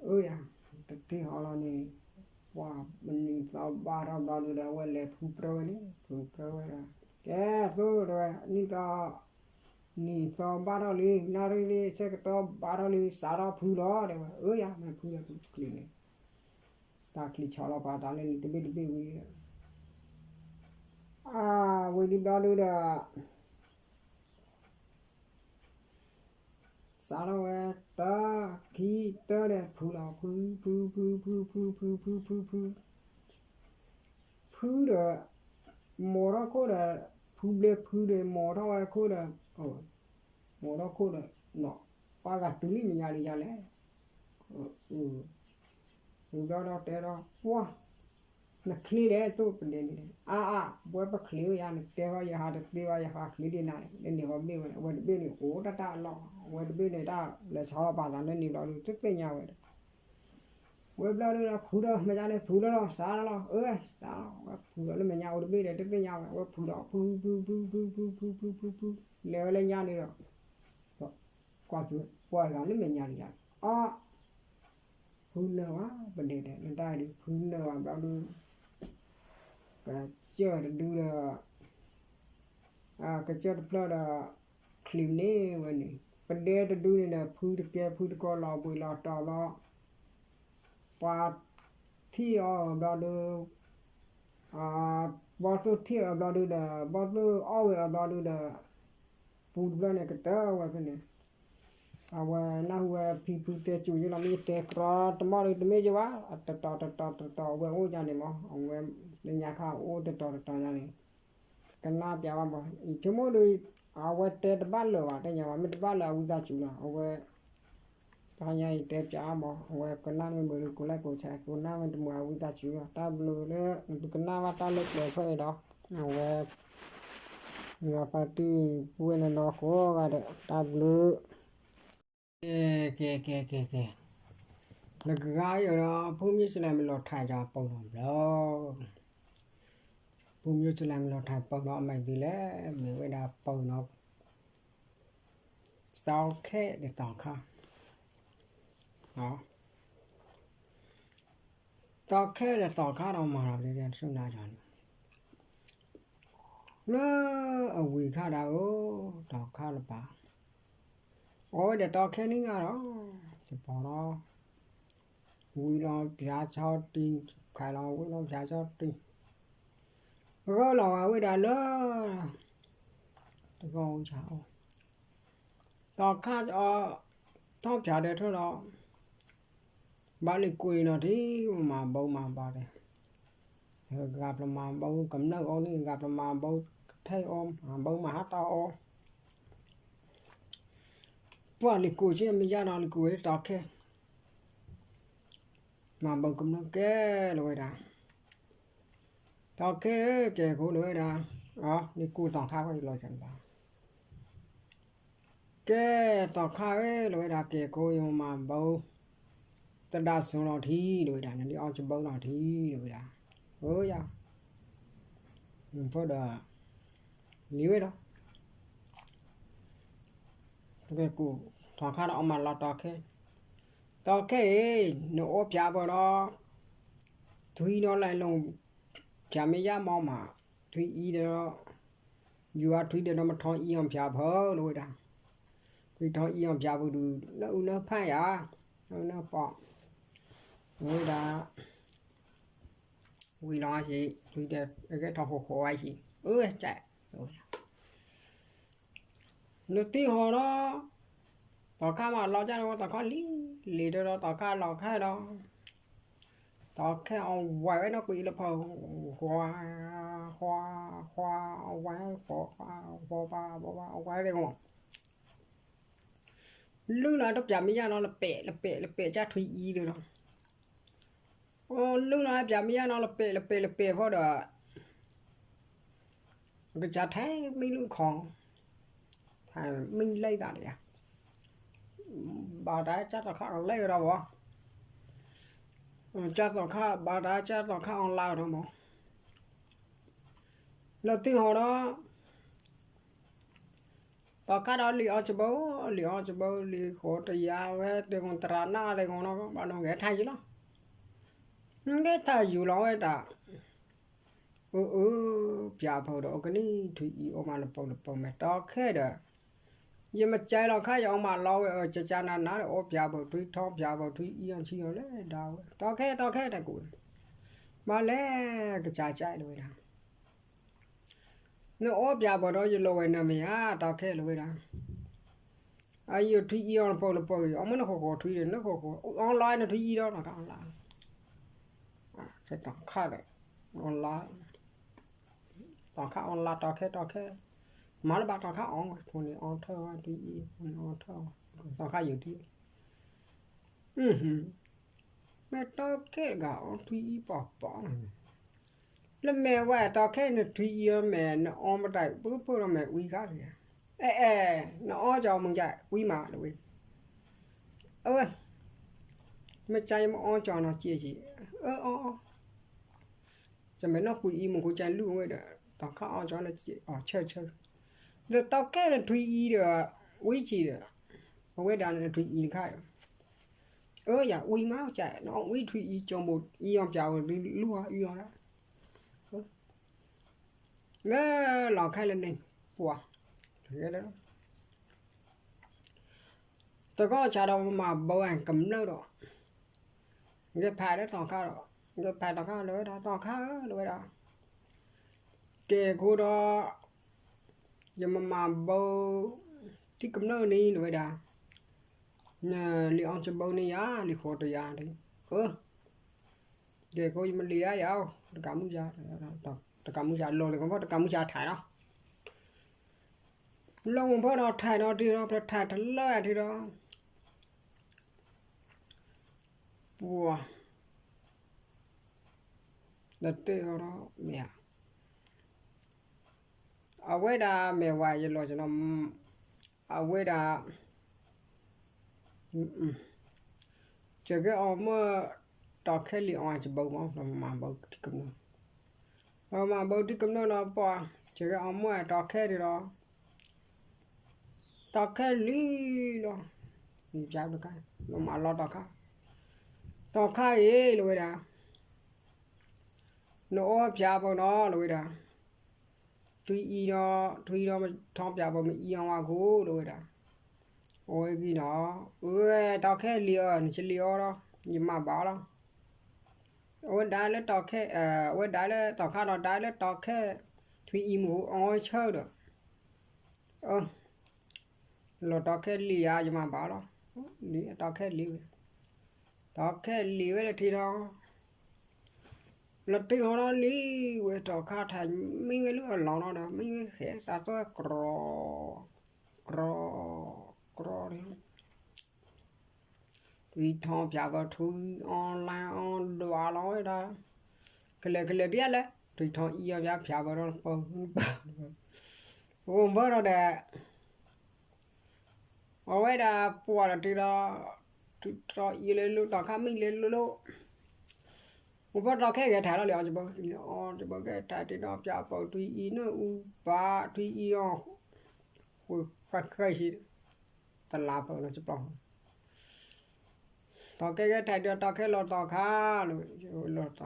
အၢယၤ, တထံၣ်ဟီလီၤန့ၣ်, ပှၤမနံၤသီဘၣ်ထီၣ်ဘျီဒုးဒီး အဝဲလဲၤဖုပြၢဝဲန့ၣ် ဖုပြၢဝဲဒီး ကဲသိးတဲဝဲ နံၣ်သီ, နံၣ်သီဘၣ်ထီၣ်လံ နၣ်ရံၣ်လံ ဆၢကတီၢ်ဘၣ်ထီၣ်လံ စးထီၣ်ဖုလီၤ တဲဝဲ, အၢယၤ မ့ၢ်ဖုဒီးဖုချံးန့ၣ်, တၢ်ချံးဆီလီၤပာ်သးလၢန့ၣ်တဘ့ၣ်တဘ့ၣ်ဝံၤဒီး, အဝဲဒ်ဘျီဒုးဒီး စးထီၣ်ဝဲ တၢ ခံ တၢဒီး ဖုလီၤ ဖု ဖု ဖု ဖု ဖု ဖု ဖု ဖု ဖု ဖုဒီး မိာ်ထီၣ်ခိၣ်ဒီး ဖုဘျ့ဖုဒီး မိာ်ထီၣ်ဝဲခိၣ်ဒီး မိာ်ထီၣ်ခိၣ်ဒီး ပှၤဂၤတုၤလံမဲာ်ညါလံယၤလဲၣ် ဝံၤဘျီဒီးတဲဒီး ပှၤ နချ့လဲၣ်သိးပဒဲန့ၣ်, အါအါ ပဝဲပချ့ဝဲယၤ နတဲဃီယဟးတသ့ဘၣ် ယဟးချ့ဒ်နၤန့ၣ် လၢန့ၣ်ဃီဘ့ၣ်ဝဲ အဝဲတဘ့ၣ်န့ၣ် အိၣ်တၢ်တၢ်အလီၢ် အဝဲတဘ့ၣ်န့ၣ် တၢ်လဲၤဆီလီၤပာ်သးလၢန့ၣ်ဘျီဒုး တသ့ၣ်ညါဝဲဒီး ဝဲဘျီဒုးဒီး ဖုဒီးမဲာ်ညါန့ၣ် ဖုလီၤလီၤ စးလီၤ အၢ စးလီၤ ဝဲဖုဒီးလၢမဲာ်ညါအိၣ်တဘ့ၣ်ဒီး တသ့ၣ်ညါဝဲ အဝဲဖုဒီး ဖု ဖု ဖု ဖု ဖု ဖု ဖု ဖု ဖု လဲၤဝဲလၢညါန့ၣ်ဒီး ကွၢ်စူၤ ပှၤဂၤလၢမဲာ်ညါန့ၣ်ယၤ အါ ဖုနၢၤဝဲ ပဒဲတဲ နတၢ်ဒုး ဖုနၢၤဝဲဘျီဒုး ကစၢၢ်တဒုဒီး ကစၢၢ်တဖျၢၣ်ဒီး ချံးန့ၢ်ဝဲန့ၣ် ပဒဲတဒုန့ၣ်ဒီး ဖုတကဲ ဖုတကီလီၤဘှံးလီၤတီၤဘျီ ပှၤထံၣ်အီၤဘျီဒုး ဘီၣ်သိၣ်ထံၣ်အီၤဘျီဒုးဒီး ဘီၣ်သိၣ်အီၣ်ဝဲအီၤဘျီဒုးဒီး ပူတဖျၢၣ်န့ၣ် ကတၢၢ်ဝဲဖဲန့ၣ် အဝဲနၢ်ဟူဝဲဖံဖုတဲစိၤယ့လီၤ မ့ၢ်ယတဲကြီတမီၢ်ဒုး တမ့ၢ်ယဘၣ် တတီၤတတီၤတတီၤ အဝဲအိၣ်ယါန့ၣ်မး အဝဲလၢညါခါအိၣ်တတီၤတတီၤယါန့ၣ် ကနၣ်ပျးဘၣ်မး ယဆိကမိၣ်ဒီး အဝဲတဲတဘၣ်လၢၤဘၣ် တဲညါဘၣ် မ့ၢ်တဘၣ်လၢၤအဝံသးစူၤလီၤ အဝဲ တဟါညါအံၤတဲပျးအါမး အဝဲကနၣ်မ့ၢ်မုာ်ဒီး ကိးလဲၣ်ကိးဆဲး ကိးနၣ်မ့ၢ်တမုာ်အဝံသးစူၤလီၤ တၢ်ဘျုးလၢ နသုကနၣ်ဘၣ်တၢ်လၢပျၢၤဖျၢၣ်အံၤဒီး အဝဲ ယွၤပာ်တ့ၢ်ပုၢ်ဝဲၢ်နီၢ်နီၢ်ကိးဂၤဒဲး တၢ်ဘျုး ကဲ ကဲ ကဲ ကဲ ကဲ နကဂၤအံၤဒီး ဖုမုၢ်စလၢမုၢ်လီၤထးယၤ ပၢၢ်နီၤဘျီ ဖုမုၢ်စလၢမုၢ်လီၤထး ပၢၢ်နီၤ အမဲာ်ဒ်လဲၣ် မ့ၢ်ဝဲဒၣ်ပၢၢ်နီၤ သီခဲဒီးသီခါ သီခဲဒီးသီခါဒီးမၤလီၤဒ်န့ၣ် လၢ အဝံၤခါဒၣ်ဧၢ, တီခါလၢပၢ်, အီၣ်ဝဲဒီးတီခဲနံၣ်ညါဒီး, တပီၤလီၤ, ဝံၤလီၤပၠးဆီတံၢ်, ခးလီၤဝံၤလီၤပၠးဆီတံၢ်, ဂၢၢ်လီၤဝဲဝဲဒၣ်လၢ တဂီၢ်အိၣ်ဆၣ်အီၣ်, တီခါအီၣ်, ထီၣ်ပၠးဒီးထၢၣ်ဒီး ဘၣ်လံၤကူးလံၤနီၤထံ, မၤဘၣ်မၤဘၣ်ဒီး, ဂၤပျၢၤမၤဘၣ်ကမျၢၢ်အီၤန့ၣ်, ဂၤပျၢၤမၤဘၣ်ကထဲအီၤ, မၤဘၣ်မၤဟါတၢ်အီၤ, ပှၤလံၤကူးဆ့မ့ၢ်ယါနီၤ, လံၤကူးဝဲတီခဲ, မၤဘၣ်ကမျၢၢ်ကဲလီၤဝဲဒၣ်, တီခဲကဲခိၣ်လီၤဝဲဒၣ်, လံၤကူးတီခါဝဲလီၤဘၣ် ကဲ, သီခါဧၢ လၢဝဲဒၣ် ကဲခိၣ် ယမၤဘၢ တဒါစိၤလီၤထံ လၢဝဲဒၣ် နလံအီၣ်စဘၢလီၤထံ လၢဝဲဒၣ်, အၢယၤ, ဖီဒီး လံဝဲဒီး ပကကူၣ် သီခါဒီးအီၣ်မးလီၤတီခဲ, တီခဲအံၤ နအိၣ်ဖၠးဖၢဒီး ထွံၣ်ဒီးလဲၤလိၤ ဖၠးမ့ၢ်ယါမီၢ်မး, ထွံၣ်အံၤဒီး ယူၤအထွံၣ်ဒီး မထီအံၤအီၣ်ဖၠးဖၢလၢဝဲဒၣ်, ထွံၣ်ထီအံၤအီၣ်ဖၠးဖၢဒုး နအုၣ်နဖးယၤ, နအုၣ်နပီၣ်, လၢဝဲဒၣ် ဝံၤလီၤဆံး ထွံၣ်ဒီး အကဲထီၣ်ဃိဃိဝဲဆံး, အၢ ကဲ, နတံၢ်ဟီဒီး သီခါမးလီၤကၢ်ဒီး သီခါလံၤလံၤဒီး သီခါလီၤခဲဒီး သီခဲအီၣ်ဝဲဝဲနီၢ်ကွံာ်လၢဖီ ဃီ ဃီ ဃီ အီၣ်ဝဲဃီ ဃီ ဃီ ဃီ အီၣ်ဝဲဒၣ်ဂီၢ် လုၢ်လီၤတဖၠးမ့ၢ်ယါနီၤ လပဲာ် လပဲာ် လပဲာ်ကၢ်ထွံၣ်အံၤဒီး လုၢ်လီၤဖၠးမ့ၢ်ယါနီၤ လပဲာ် လပဲာ် လပဲာ်ဃီဒီး ကစၢ်ထဲမံလုၢ်ခီ ထဲမံလံသးဒီးယၤ ဘၣ်တၢ်ကၢ်သီခါအီၣ်လဲၣ်ဒီးဘၣ်, ကၢ်သီခါ ဘၣ်တၢ်ကၢ်သီခါအီၣ်လဲၣ်ဒီးဘၣ်, လၢတံၢ်ဟီဒီး သီခါဒီးလံာ်အီၣ်စဘၢ လံာ်အီၣ်စဘၢ လံာ်ဃိတယၤဝဲ တဲဂီၤတရးနၢ်တဲဂီၤနီၤ ဘၣ်နီၣ်ဂဲၤထါယံၤလီၤ, ဂဲၤထါယံၤလီၤဝဲဒၣ် အၢ အၢ ဖၠးဖၢဒီး အကနံၣ်ထွံၣ်အံၤအီၣ်မးလပၢၢ်လပၢၢ်မဲာ်တီခဲဒီး ယမ့ၢ်ကဲလီၤခါ ယအီၣ်မးလီၤဝဲ အၢ ကကနနၤဒီး အိၣ်ဖၠးဖၢထွံၣ်ထီဖၠးဖၢထွံၣ်အံၤ အီၣ်ဆံးအီၤလၢဒၣ်ဝဲ တီခဲ တီခဲ တဲကူၣ်ဝဲ မၤလဲၣ် ကစၢ်ကၢ်လၢဝဲဒၣ် နအိၣ်ဖၠးဖၢဒီး ယလိၣ်ဝဲနမ့ၢ်ဧါ တီခဲလၢဝဲဒၣ် အယိာ်ထွံၣ်အံၤအီၣ်လပၢၢ်လပၢၢ် အီၣ်မ့ၢ်နဃိဃိထွံၣ်ဒီး နဃိဃိ အီၣ်လီၤနထွံၣ်အံၤဒီး တီခဲအီၣ်လီၤ တီခဲဒီး အီၣ်လီၤ တီခါအီၣ်လီၤ တီခဲ တီခဲ မၤလၢဘၣ်တီခါအီၣ်ဝဲ ဖိန့ၣ်အီၣ်ထၢၣ်ဝဲထွံၣ်အံၤ ဖိန့ၣ်အီၣ်ထၢၣ်ဝဲ တီခါယိာ်ထွံၣ် မ့ၢ်တီခဲတဂၤအီၣ်ထွံၣ်အံၤပီၣ်ပီၣ် လၢမဲာ်ဝဲတီခဲနထွံၣ်အံၤအီၤမဲာ် နအီၣ်မတၤပှိၢ်ပှိၢ်ဒီးမဲာ်ဝံၤခါက့ၤ အဲၣ်အဲၣ် နအီၣ်ကၠီမုၢ်ကၠီဝံၤမးလၢဝဲ အဝဲ မ့ၢ်ကၠီယမ့ၢ်အီၣ်ကၠီနီၤက့ၤက့ၤ အၢအီၣ်အီၣ် ကမ့ၢ်နီၢ်ကွံာ်အံၤမ့ၢ်ဃိကၠီလူၢ်ဝဲဒီး တီခါအီၣ်ကၠီလၢက့ၤအီၣ်ဆၢဆၢ ဒီးတီခဲနထွံၣ်အံၤဒီး ဝံၤက့ၤဒီး အဝဲဒၣ်နထွံၣ်အံၤတခါ အၢယၤဝံၤမးကၠီ နအီၣ်ဝံၤထွံၣ်အံၤကၠီဘိးအံၤအီၣ်ပၠးဝဲဒ်လူၢ်အံၤအီၣ်ဒၣ် လၢလီၤခဲလၢာ်န့ၣ် ပှၤ တဂီၢ်ဆၣ်ဒီးမၤဘၢအကမျၢၢ်ဒီး ဂဲၤဖးလၢတီခါဒီး ဂဲၤဖးတီခါလၢဝဲဒၣ် တီခါဧၢ လၢဝဲဒၣ် ကဲခိၣ်ဒီး ယမၤမၤဘၢ ထံကမျၢၢ်န့ၣ် လၢဝဲဒၣ် လံာ်အီၣ်စဘၢန့ၣ်ယၤ လံာ်ဃိတယၤန့ၣ် အၢ ကဲခိၣ်ယမၤလံာ်ဒၣ်ယၤ တကးမုၢ်ယၤ တကးမုၢ်ယၤလီၤလၢကီၢ် တကးမုၢ်ယၤထဲးလီၤ လီၤမုၢ်ဖီဒီးထဲးဒီးတံၢ်ဒီး ပထဲးတလၢအထံဒီး ပှၤ ဒီးတ့ၢ်ဃီဒီးမ့ၢ်ဧါ အဝဲဒၣ်မ့ၢ်ဝဲယလီၤကနီၤ အဝဲဒၣ် ကဂ့ၤအီၤမ့ၢ် တီခဲလံာ်အီၣ်စဘၢမး ပမၤဘၢထံကမျၢၢ် ပမၤဘၢထံကမျၢၢ်ဒီးပှၤ ကဂ့ၤအီၤမ့ၢ်တီခဲဒ်ဒီး တီခဲလံာ်လီၤ လံာ်ပျါတခါ လီၤမးလီၤတီခါ တီခါအံၤလၢဝဲဒၣ် နအိၣ်ဖၠးဖၢနီၤလၢဝဲဒၣ် ထွံၣ်အံၤဒီး ထွံၣ်ဒီးထီဖၠးဖၢမ့ၢ်အံၤအီၣ်ဝဲဃိလၢဝဲဒၣ် အဝဲဂံၢ်နီၤ အဝဲတီခဲလံာ်အီၤ နကလံာ်အီၤဒီး ယမၤဘၣ်လီၤ အဝဲဒၣ်လၢတီခဲ အဝဲဒၣ်လၢတီခါဒီးဒၣ်လၢတီခဲ ထွံၣ်အံၤမ့ၢ်အီၣ်ဆၢဒီး လီၤတီခဲလံာ်ဧါ ယမၤဘၣ်လီၤ လံာ်တီခဲလံာ်ဝဲ တီခဲလံာ်ဝဲလၢထံဒီး လီၤတံၢ်ဟီဒီးလံာ်ဝဲတီခါထဲး မံဝဲလၢအလီၢ်ဒီး မံဝဲဃဲသးသွဲကြီ ကြီ ကြီ ထွံၣ်ထီဖၠးဖၢထွံၣ်အီၣ်လဲၣ်အီၣ်ဒွးလီၤဝဲဒၣ် ကလဲၤကလဲၤဒ်လဲၣ် ထွံၣ်ထီအံၤအီၣ်ဖၠးဖၢဒီးပၢ ပၢ အိၣ်ဘၢဒီးဒီး အဝဲဒၣ်ပှၤဒီးတုၤဒီး ထုးထီၣ်အံၤလၢလိၣ် တီခါမံလၢလိၣ်လိၣ်, အိၣ်ဖီတီခဲဂဲၤထၢၣ်လီၤလံ အီၤကဘၢလံ အီၤကဘၢကဲထၢၣ်တုၤဒီး ပၠးပၢၢ်ထွံၣ်အံၤ နၢအူပၣ်ထွံၣ်အံၤအီၤ ဃုဃဲဃဲဆံ တလါပၢၢ်လီၤ ကပျီ တီခဲဂဲၤထၢၣ်ဒီး တီခဲလီၤ တီခါလီၤ တီ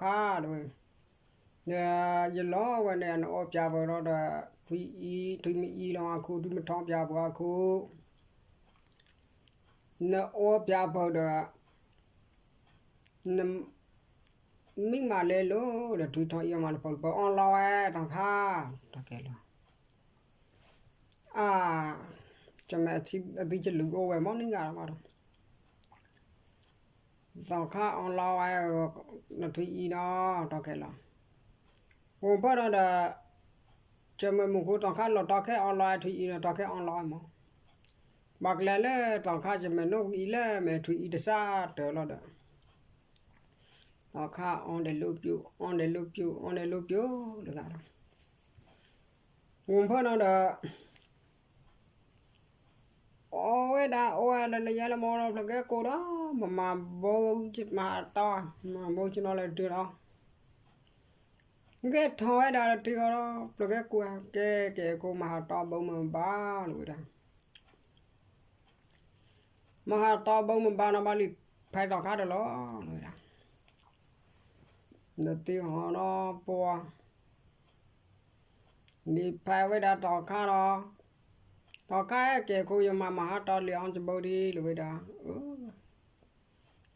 ခါလီၤဝဲ, ဒီးယလီၤဝဲန့ၣ် နအီပၠးပၢၢ်ဒီး ထွံၣ်အံၤ ထွံၣ်မ့ၢ်အံၤလီၤအခိၣ် ထွံၣ်မ့ၢ်ထီပၠးပၢၢ်အခိၣ် နအီပၠးပၢၢ်ဒီး နမံမၤလဲလိာ်ဒီး ထွံၣ်ထီအံၤမၤလၢပၢၢ်လၢပၢၢ်အီၣ်လီၤဝဲ တီခါ တီခဲလီၤ အါ ကမ့ၢ်အသုကလုၢ်အိၣ်ဝဲမ့ၢ်နံၤဂၤလီၤဘၣ်ဒီး တီခါအီၣ်လီၤဝဲ နထွံၣ်အံၤဒီး တီခဲလီၤ အိၣ်ဖီဒီးဒီး ကမ့ၢ်မူခိၣ် တီခါလီၤ တီခဲအီၣ်လီၤဝဲ ထွံၣ်အံၤဒီး တီခဲအီၣ်လီၤဝဲမး ဘၣ်ကျဲလၢ တီခါကမ့ၢ်နီၣ်အံၤလၢ မ့ၢ်ထွံၣ်အံၤတစးတၢၢ်လီၤဒီး တီခါအီၣ်ဒဲးလိပျိ အီၣ်ဒဲးလိပျိ အီၣ်ဒဲးလိပျိလၢဂၤဒီး အိၣ်ဖီဒီးဒီး အဝဲဒၣ်အိၣ်ဝဲလၢယဲလၢမီဒီး ဖျၢၣ်ကဲကိးဒီး မမၤဘိ မၤတီ မၤဘိကနီလၢတုၤဒီး ကဲထီၣ်ဝဲဒၣ်လၢတုၤဃီဒီး ဖျၢၣ်ကဲကိး ကဲကဲကိး မၤဟးတီဘိမုၢ်ဘါလၢဝဲဒၣ် မၤဟးတီဘိမုၢ်ဘါနီၤ ဘၣ်လံာ်ဖဲတီခါတလီၤလၢဝဲဒၣ် လၢတုၤဃီဒီးပှၤ လံာ်ဖဲဝဲဒၣ်တီခါဒီး တီခါကဲခိၣ် ယမၤမၤဟးတီလံာ်အီၣ်ကဘၢဒံးလၢဝဲဒၣ်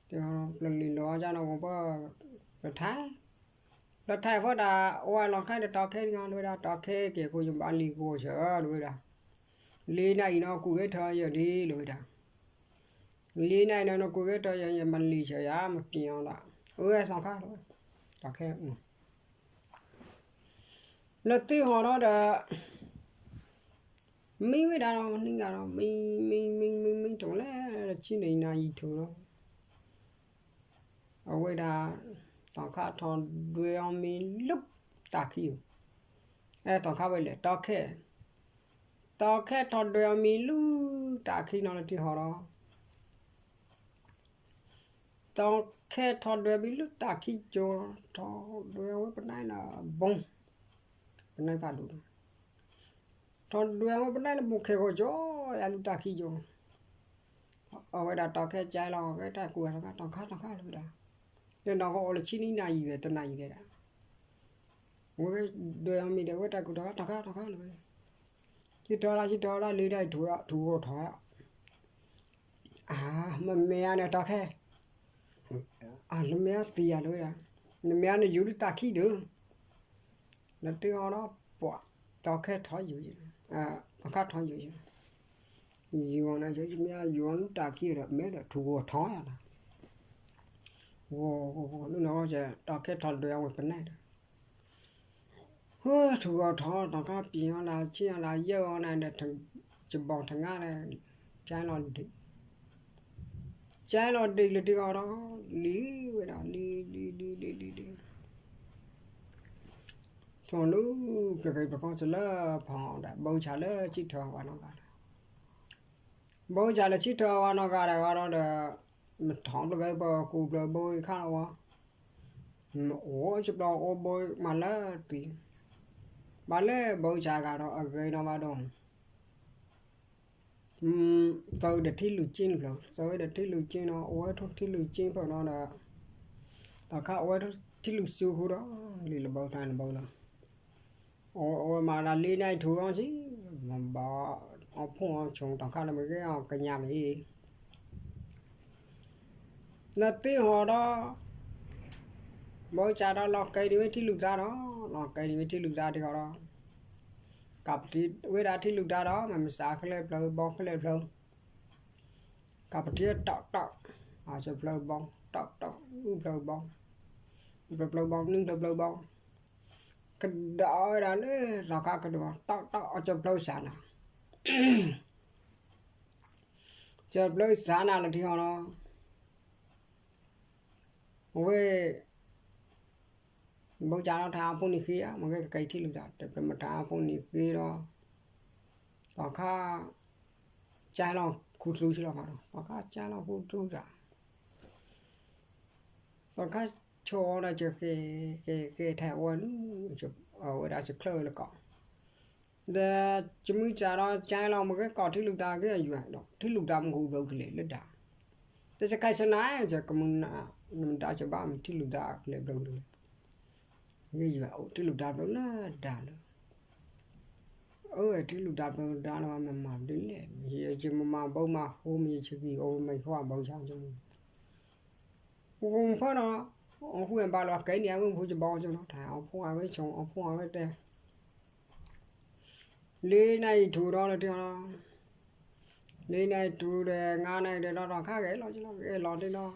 ပျၢၤလံၤလီၤကၢ်နီၤ ပ ပထါ ပထါဖီဒၣ် အိၣ်ဝဲလီၤခါဒီးတီခဲန့ၣ်လီၤ လၢဝဲဒၣ် တီခဲကဲခိၣ် ယဘၣ်လံာ်ကဝီၤဆၢလၢဝဲဒၣ် လံာ်နၤအံၤနီၤ ကူးဂဲၤထီၣ်ယၤဒ်လၢဝဲဒၣ် လံာ်နၤအံၤနီၤ နကူးဂဲၤထီၣ်ယၤ ယမၤလံာ်ဆၢယၤ မပျံၤအီၤဒၣ် အဝဲတီခါလီၤ တီခဲ လၢတုၤဃီဒီးဒီး မံဝဲဒၣ်ဒီး နံၤဂၤဒီး မံ မံ မံ မံ မံ တုၤလဲၣ် ဆံနံၤနၤယံၤထူၣ်လီၤ အဝဲဒၣ် တီခါထီၣ်ဒွဲအီၤမံလၢတၢ်ခံဧိၤ, အဲ တီခါဝဲလဲၣ် တီခဲ, တီခဲထီၣ်ဒွဲအီၤမံလၢတၢ်ခံနီၤလၢတံၢ်ဟီၣ်ဒီး တီခဲထီၣ်ဒွဲမံလၢတၢ်ခံကၠိ, ထီၣ်ဒွဲဝဲပနၢ်လၢဘိ, ပနၢ်ဖးဒိၣ်, ထီၣ်ဒွဲဝဲပနၢ်လၢဘိခဲဂီၤကၠိ, ယလူၤတၢ်ခံကၠိ, အဝဲဒၣ်တီခဲကၠဲလီၤ ဝဲတၢ်ကူၣ်တခါတီခါတီခါလၢဝဲဒၣ်, ဒီးနီၢ်ကအိၣ်လၢဆံနံၤနၤယံၤဒီး တနၤယံၤဒီး ဝဲဒွဲအီၤမံဒီး ဝဲတၢ်ကူၣ်တခါတီခါတီခါလၢဝဲ, ဆံထီၣ်ဒၣ်ဆံထီၣ်ဒၣ်လံဒၣ်အံၤ ထူၣ်ဂီၤထီၣ်, အါ မ့ၢ်မ့ၢ်ဧါန့ၣ်တီခဲ, အါ လၢမ့ၢ်အသံယၤလၢဝဲဒၣ်, နမ့ၢ်အါန့ၣ်ယူၤလၢတၢ်ခံဒုး, လၢတ့အီၤဒီးပှၤ, တီခဲထီၣ်ယူၤ, တီခါထီၣ်ယူၤ, ယူၤအီၤန့ၣ် မ့ၢ်ယူၤအီၤလၢတၢ်ခံဒီး မ့ၢ်ဒီးထူၣ်ဂီၤထီၣ်ယၤလီၤ, ဂီၤဂီၤဂီၤလၢနီၢ်ကီၢ် တီခဲထီၣ်ဒွဲအဝဲပနၢ်ဒီး ဟၢ ထူၣ်ဂီၤထီၣ် တီခါပျံၤအီၤလၢဆ့ၣ်အီၤလၢယဲၢ်အီၤန့ၣ်ဒီး ကဘီထငါဒီး ကၠဲလီၤဒံး, ကၠဲလီၤဒံးလၢတ့အီၤဒီး လံဝဲဒၣ် လံ လံ လံ လံ လံ လံ သိၣ်လူၤ ပျၢၤက့ၤပကီၢ်စလၢဖီဒီး ဘၢဆၣ်လၢဆံထၢၣ်ဝဲနီၢ်ဂၤဒီး ဘၢဆၣ်လၢဆံထၢၣ်ဝဲနီၢ်ဂၤဒီးဂီၢ်ဒီး မထီၣ်ပျၢၤက့ၤပကူးပျၢၤဘိခါလီၤဝဲ, မအိၣ်စပျီအိၣ်ဘိမးလၢတံၢ်, ဘၣ်လၢဘၢဆၣ်ဂၤဒီးအဂ့ၤနီၢ်ဘၣ်ဒီး သၢဒီးထံလုၢ်ကၠ့ၣ်ဖျၢၣ်, သၢဒီးထံလုၢ်ကၠ့ၣ်နီၤ အိၣ်ဝဲထိၣ်ထံလုၢ်ကၠ့ၣ်ဖျၢၣ်နီၤဒီး တီခါအိၣ်ဝဲထိၣ်ထံလုၢ်စုဃုာ်ဒီး လံာ်လၢဘၢတၢ်လၢဘၢလီၤ, အိၣ်ဝဲမၤဒၣ်လံနၤအံၤထူၣ်အီၤဆံ, မၤဘၣ်အီၣ်ဖှိၣ်အီၣ်ဆိး တီခါလၢမ့ၢ်ဂ့ၤအီၤကညးမ့ၢ်အံၤ လၢတ့ဟီၣ်ဒီး ဘၢကၠးဒီးလီၤကဲဒံးဝဲထံလုၢ်သါဒီး လီၤကဲဒံးဝဲထံလုၢ်သါတ့ဟီၣ်ဒီး ကးပတံၤဝဲဒၣ်ထံလုၢ်သါဒီး မ့ၢ်မ့ၢ်စးခဲလၢာ်ဖျၢၣ်ဘီခဲလၢာ်ဖျၢၣ် ကးပတံၤတီၢ်တီၢ် အစၢဖျၢၣ်ဘီ တီၢ်တီၢ် အုၣ်ဖျၢၣ်ဘီ ဖျၢၣ်ဖျၢၣ်ဘီ နုၢ်ဖျၢၣ်ဖျၢၣ်ဘီ ကဒီးဝဲဒၣ်လၢ လီၤခါကဒီး တီၢ်တီၢ် အစၢဖျၢၣ်စးနၤ စၢဖျၢၣ်စးနၤလၢထံဟီၣ်လီၤ အဝဲ ဘၢကၠးဒီးထါအဖိနံၤဃ့ဧါ မ့ၢ်ဂ့ၤကကဲထံလုၢ်သါ တပျဲမတၤအဖိနံၤဃ့ဒီး တီခါ ကၢ်လီၤခူသူဆံလီၤမးနီၤ, သီခါကၢ်လီၤခူသူတၢ် သီခါဆိဒီး ကဃဲၤဃဲၤဃဲၤထဲအဝဲလၢ အဝဲဒၣ်ကချၢၣ်လၢကီး, ဒီးကမုၢ်စးဒီး ကၢ်လီၤမ့ၢ်ဂ့ၤကီး ထံလုၢ်တၢ်ဂ့ၤအယွၤဒီး ထံလုၢ်တၢ်မ့ၢ်ဟူးဘျီကလဲၤလၢဒၣ်, တစကဲစနၤ ကမုၢ်နၤ နမတၤကဘၣ်မ့ၢ်ထံလုၢ်တၢ်ကလဲၤဘျီကလဲၤ ဂ့ၤယွၤအိၣ် ထံလုၢ်တၢ်ဘျီလၢဒၣ်လၢ အၢ ထံလုၢ်တၢ်ဘျီဒၣ်လၢမၤမၤဒ်လဲၣ် ယမၤမၤဘၢမၤဃိ မ့ၢ်ယဆံးကံၤအိၣ်မ့ၢ်ယခွါဘၢဆါ ဂုၤဖၢဒီး အီၣ်ဃူအဘါလီၤကဲန့ၣ် အဝဲမူကဘီကနီၤ တၢ်အီၣ်ဖှိၣ်အဝဲဆိ အီၣ်ဖှိၣ်အဝဲတဲ လၢနအံၤထူဒီးလၢတၢ်လီၤ, လၢနအံၤထူဒီး ငါနအံၤဒီး ဒီးခါဂဲၤလီၤကလီၤ ဂဲၤလီၤတၢ်လီၤ,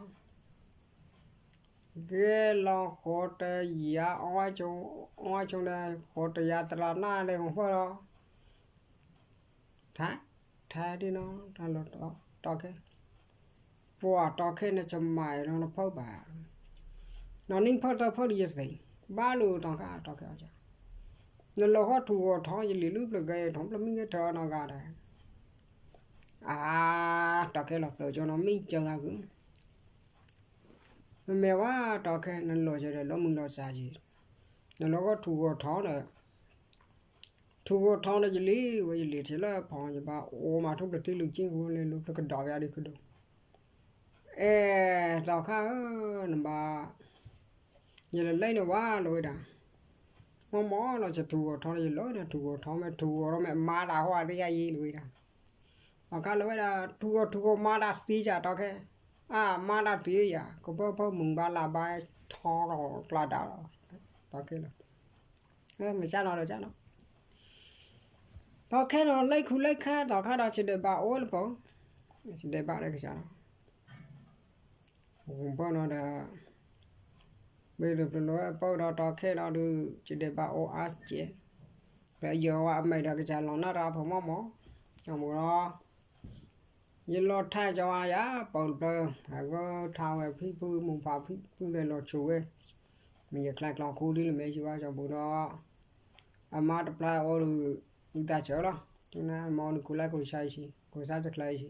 ဂဲၤလီၤဃိးတယၤ အီၣ်ဆိ အီၣ်ဆိဒီး ဃိးတယၤသရၣ်နၢ်ဒီး ဂုၤဖၢဒီး ထါ ထါဒ်နီၤ တၢ်လီၤတီခဲ ပှၤတီခဲန့ၣ် ကမၤအံၤလီၤနဖၢဘၣ်, နီၢ်နံၣ်ဖၢတၢ်ဖၢဒ်ယသ့ၣ် ဘၣ်လိာ်တီခဲတီခဲအီၤက နလီၤဃီထူၣ်ဂီၤထီ ယလံၤလၢပျၢၤဂဲၤထီၣ် ပျၢၤမံဂဲၤထီၣ်နီၢ်ဂၤဒီး အါ တီခဲလီၤပျၢၤကၠီနီၤ မံကၢဂၤကု မ့မ့ၢ်ဝဲတီခဲ နလီၤကဒီးလီၤမုၢ်လီၤစၢ်ယံၤ, နလီၤဃီထူၣ်ဂီၤထီဒီး ထူၣ်ဂီၤထီဒီးယလံၤဝဲ ယလံၤထံလၢဖီ ယဘၣ်အိၣ်မးထူၣ်ပျၢၤထံလုၢ်ကံၢ်ပူၤလၢ လၢပျၢၤကဒီးဝဲဒၣ်ဒ်ကဒိၣ်, အဲ တီခဲဧၢ နဘၣ် ယလဲၤလၢန့ၣ်ဝဲလီၤဝဲဒၣ်, မ့ၢ်မ့ၢ်လီၤ ယထူၣ်ဂီၤထီဒီးယလီၤန့ၣ် ထူၣ်ဂီၤထီမ့ၢ်ထူၣ်ဂီၤထီမ့ၢ်မၤတၢ်ဟီၣ်အသ့ၣ်ညါယံၤလီၤဝဲဒၣ်, တီခဲလီၤဝဲဒၣ် ထူၣ်ဂီၤထူၣ်ဂီၤမၤတၢ်သံယၤတီခဲ, အါ မၤတၢ်သံယၤ ကပၢၢ်ဖၢမုၢ်ဘါလၢ်ဘါထီလီၤကျါဒၣ်လီၤ, တီခဲလီၤ, မ့ၢ်ကၢ်နီၤဒီးကၢ်နီၤ, တီခဲဒီးလၢခူလၢခါ တီခဲဒီးဆံးဒဲးဘၣ်အိၣ်လၢပီၤ, ဆံးဒဲးဘၣ်လၢကစၢ်လီၤ, ဂုၤဖၢနီၤဒီး မ့ၢ်ဒုးပျၢၤလီၤဝဲပၢဒီးတီခဲဒီးဒုး ဆံးဒဲးဘၣ်အိၣ်အါစဲး, ပယီၤဝဲအမဲာ်ဒီးကစၢ်လီၤနၢ်တၢ်ဖိမီၢ်မီၢ်, အမူဒီး ယလီၤထါကၠီဝါယၤ ပှၤတဖျၢၣ် အဂၢၢ်ထါဝဲဖံဖုမူဖးဖံဖုဒီးလီၤဆိၣ်ဝဲ, မ့ၢ်ယချါကျီၢ်ခူဒ်လၢမဲာ်ယွၤကၠီပူၤဒီး အမါတဖျၢၣ်အိၣ်ဒုး ဝံသးစၢၤလီၤ, ကနၣ်မီၤဒုးကိးလၢကိးဆါယံၤ ကိးဆါတချါယံၤ,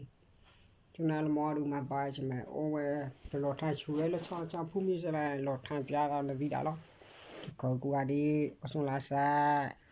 ကနၣ်လၢမီၤဒုးမၤဘၣ်ဆၢၣ်မဲာ်အိၣ်ဝဲ, တလီၤထါဆိၣ်ဝဲလၢဆီဆီဖုမံၤစဲလၢ လီၤထါပျါဒီးနသံဒၣ်လီၤ, ကီၢ်ကူဂၤဒ် အီၣ်ဆူၣ်လါစၢ်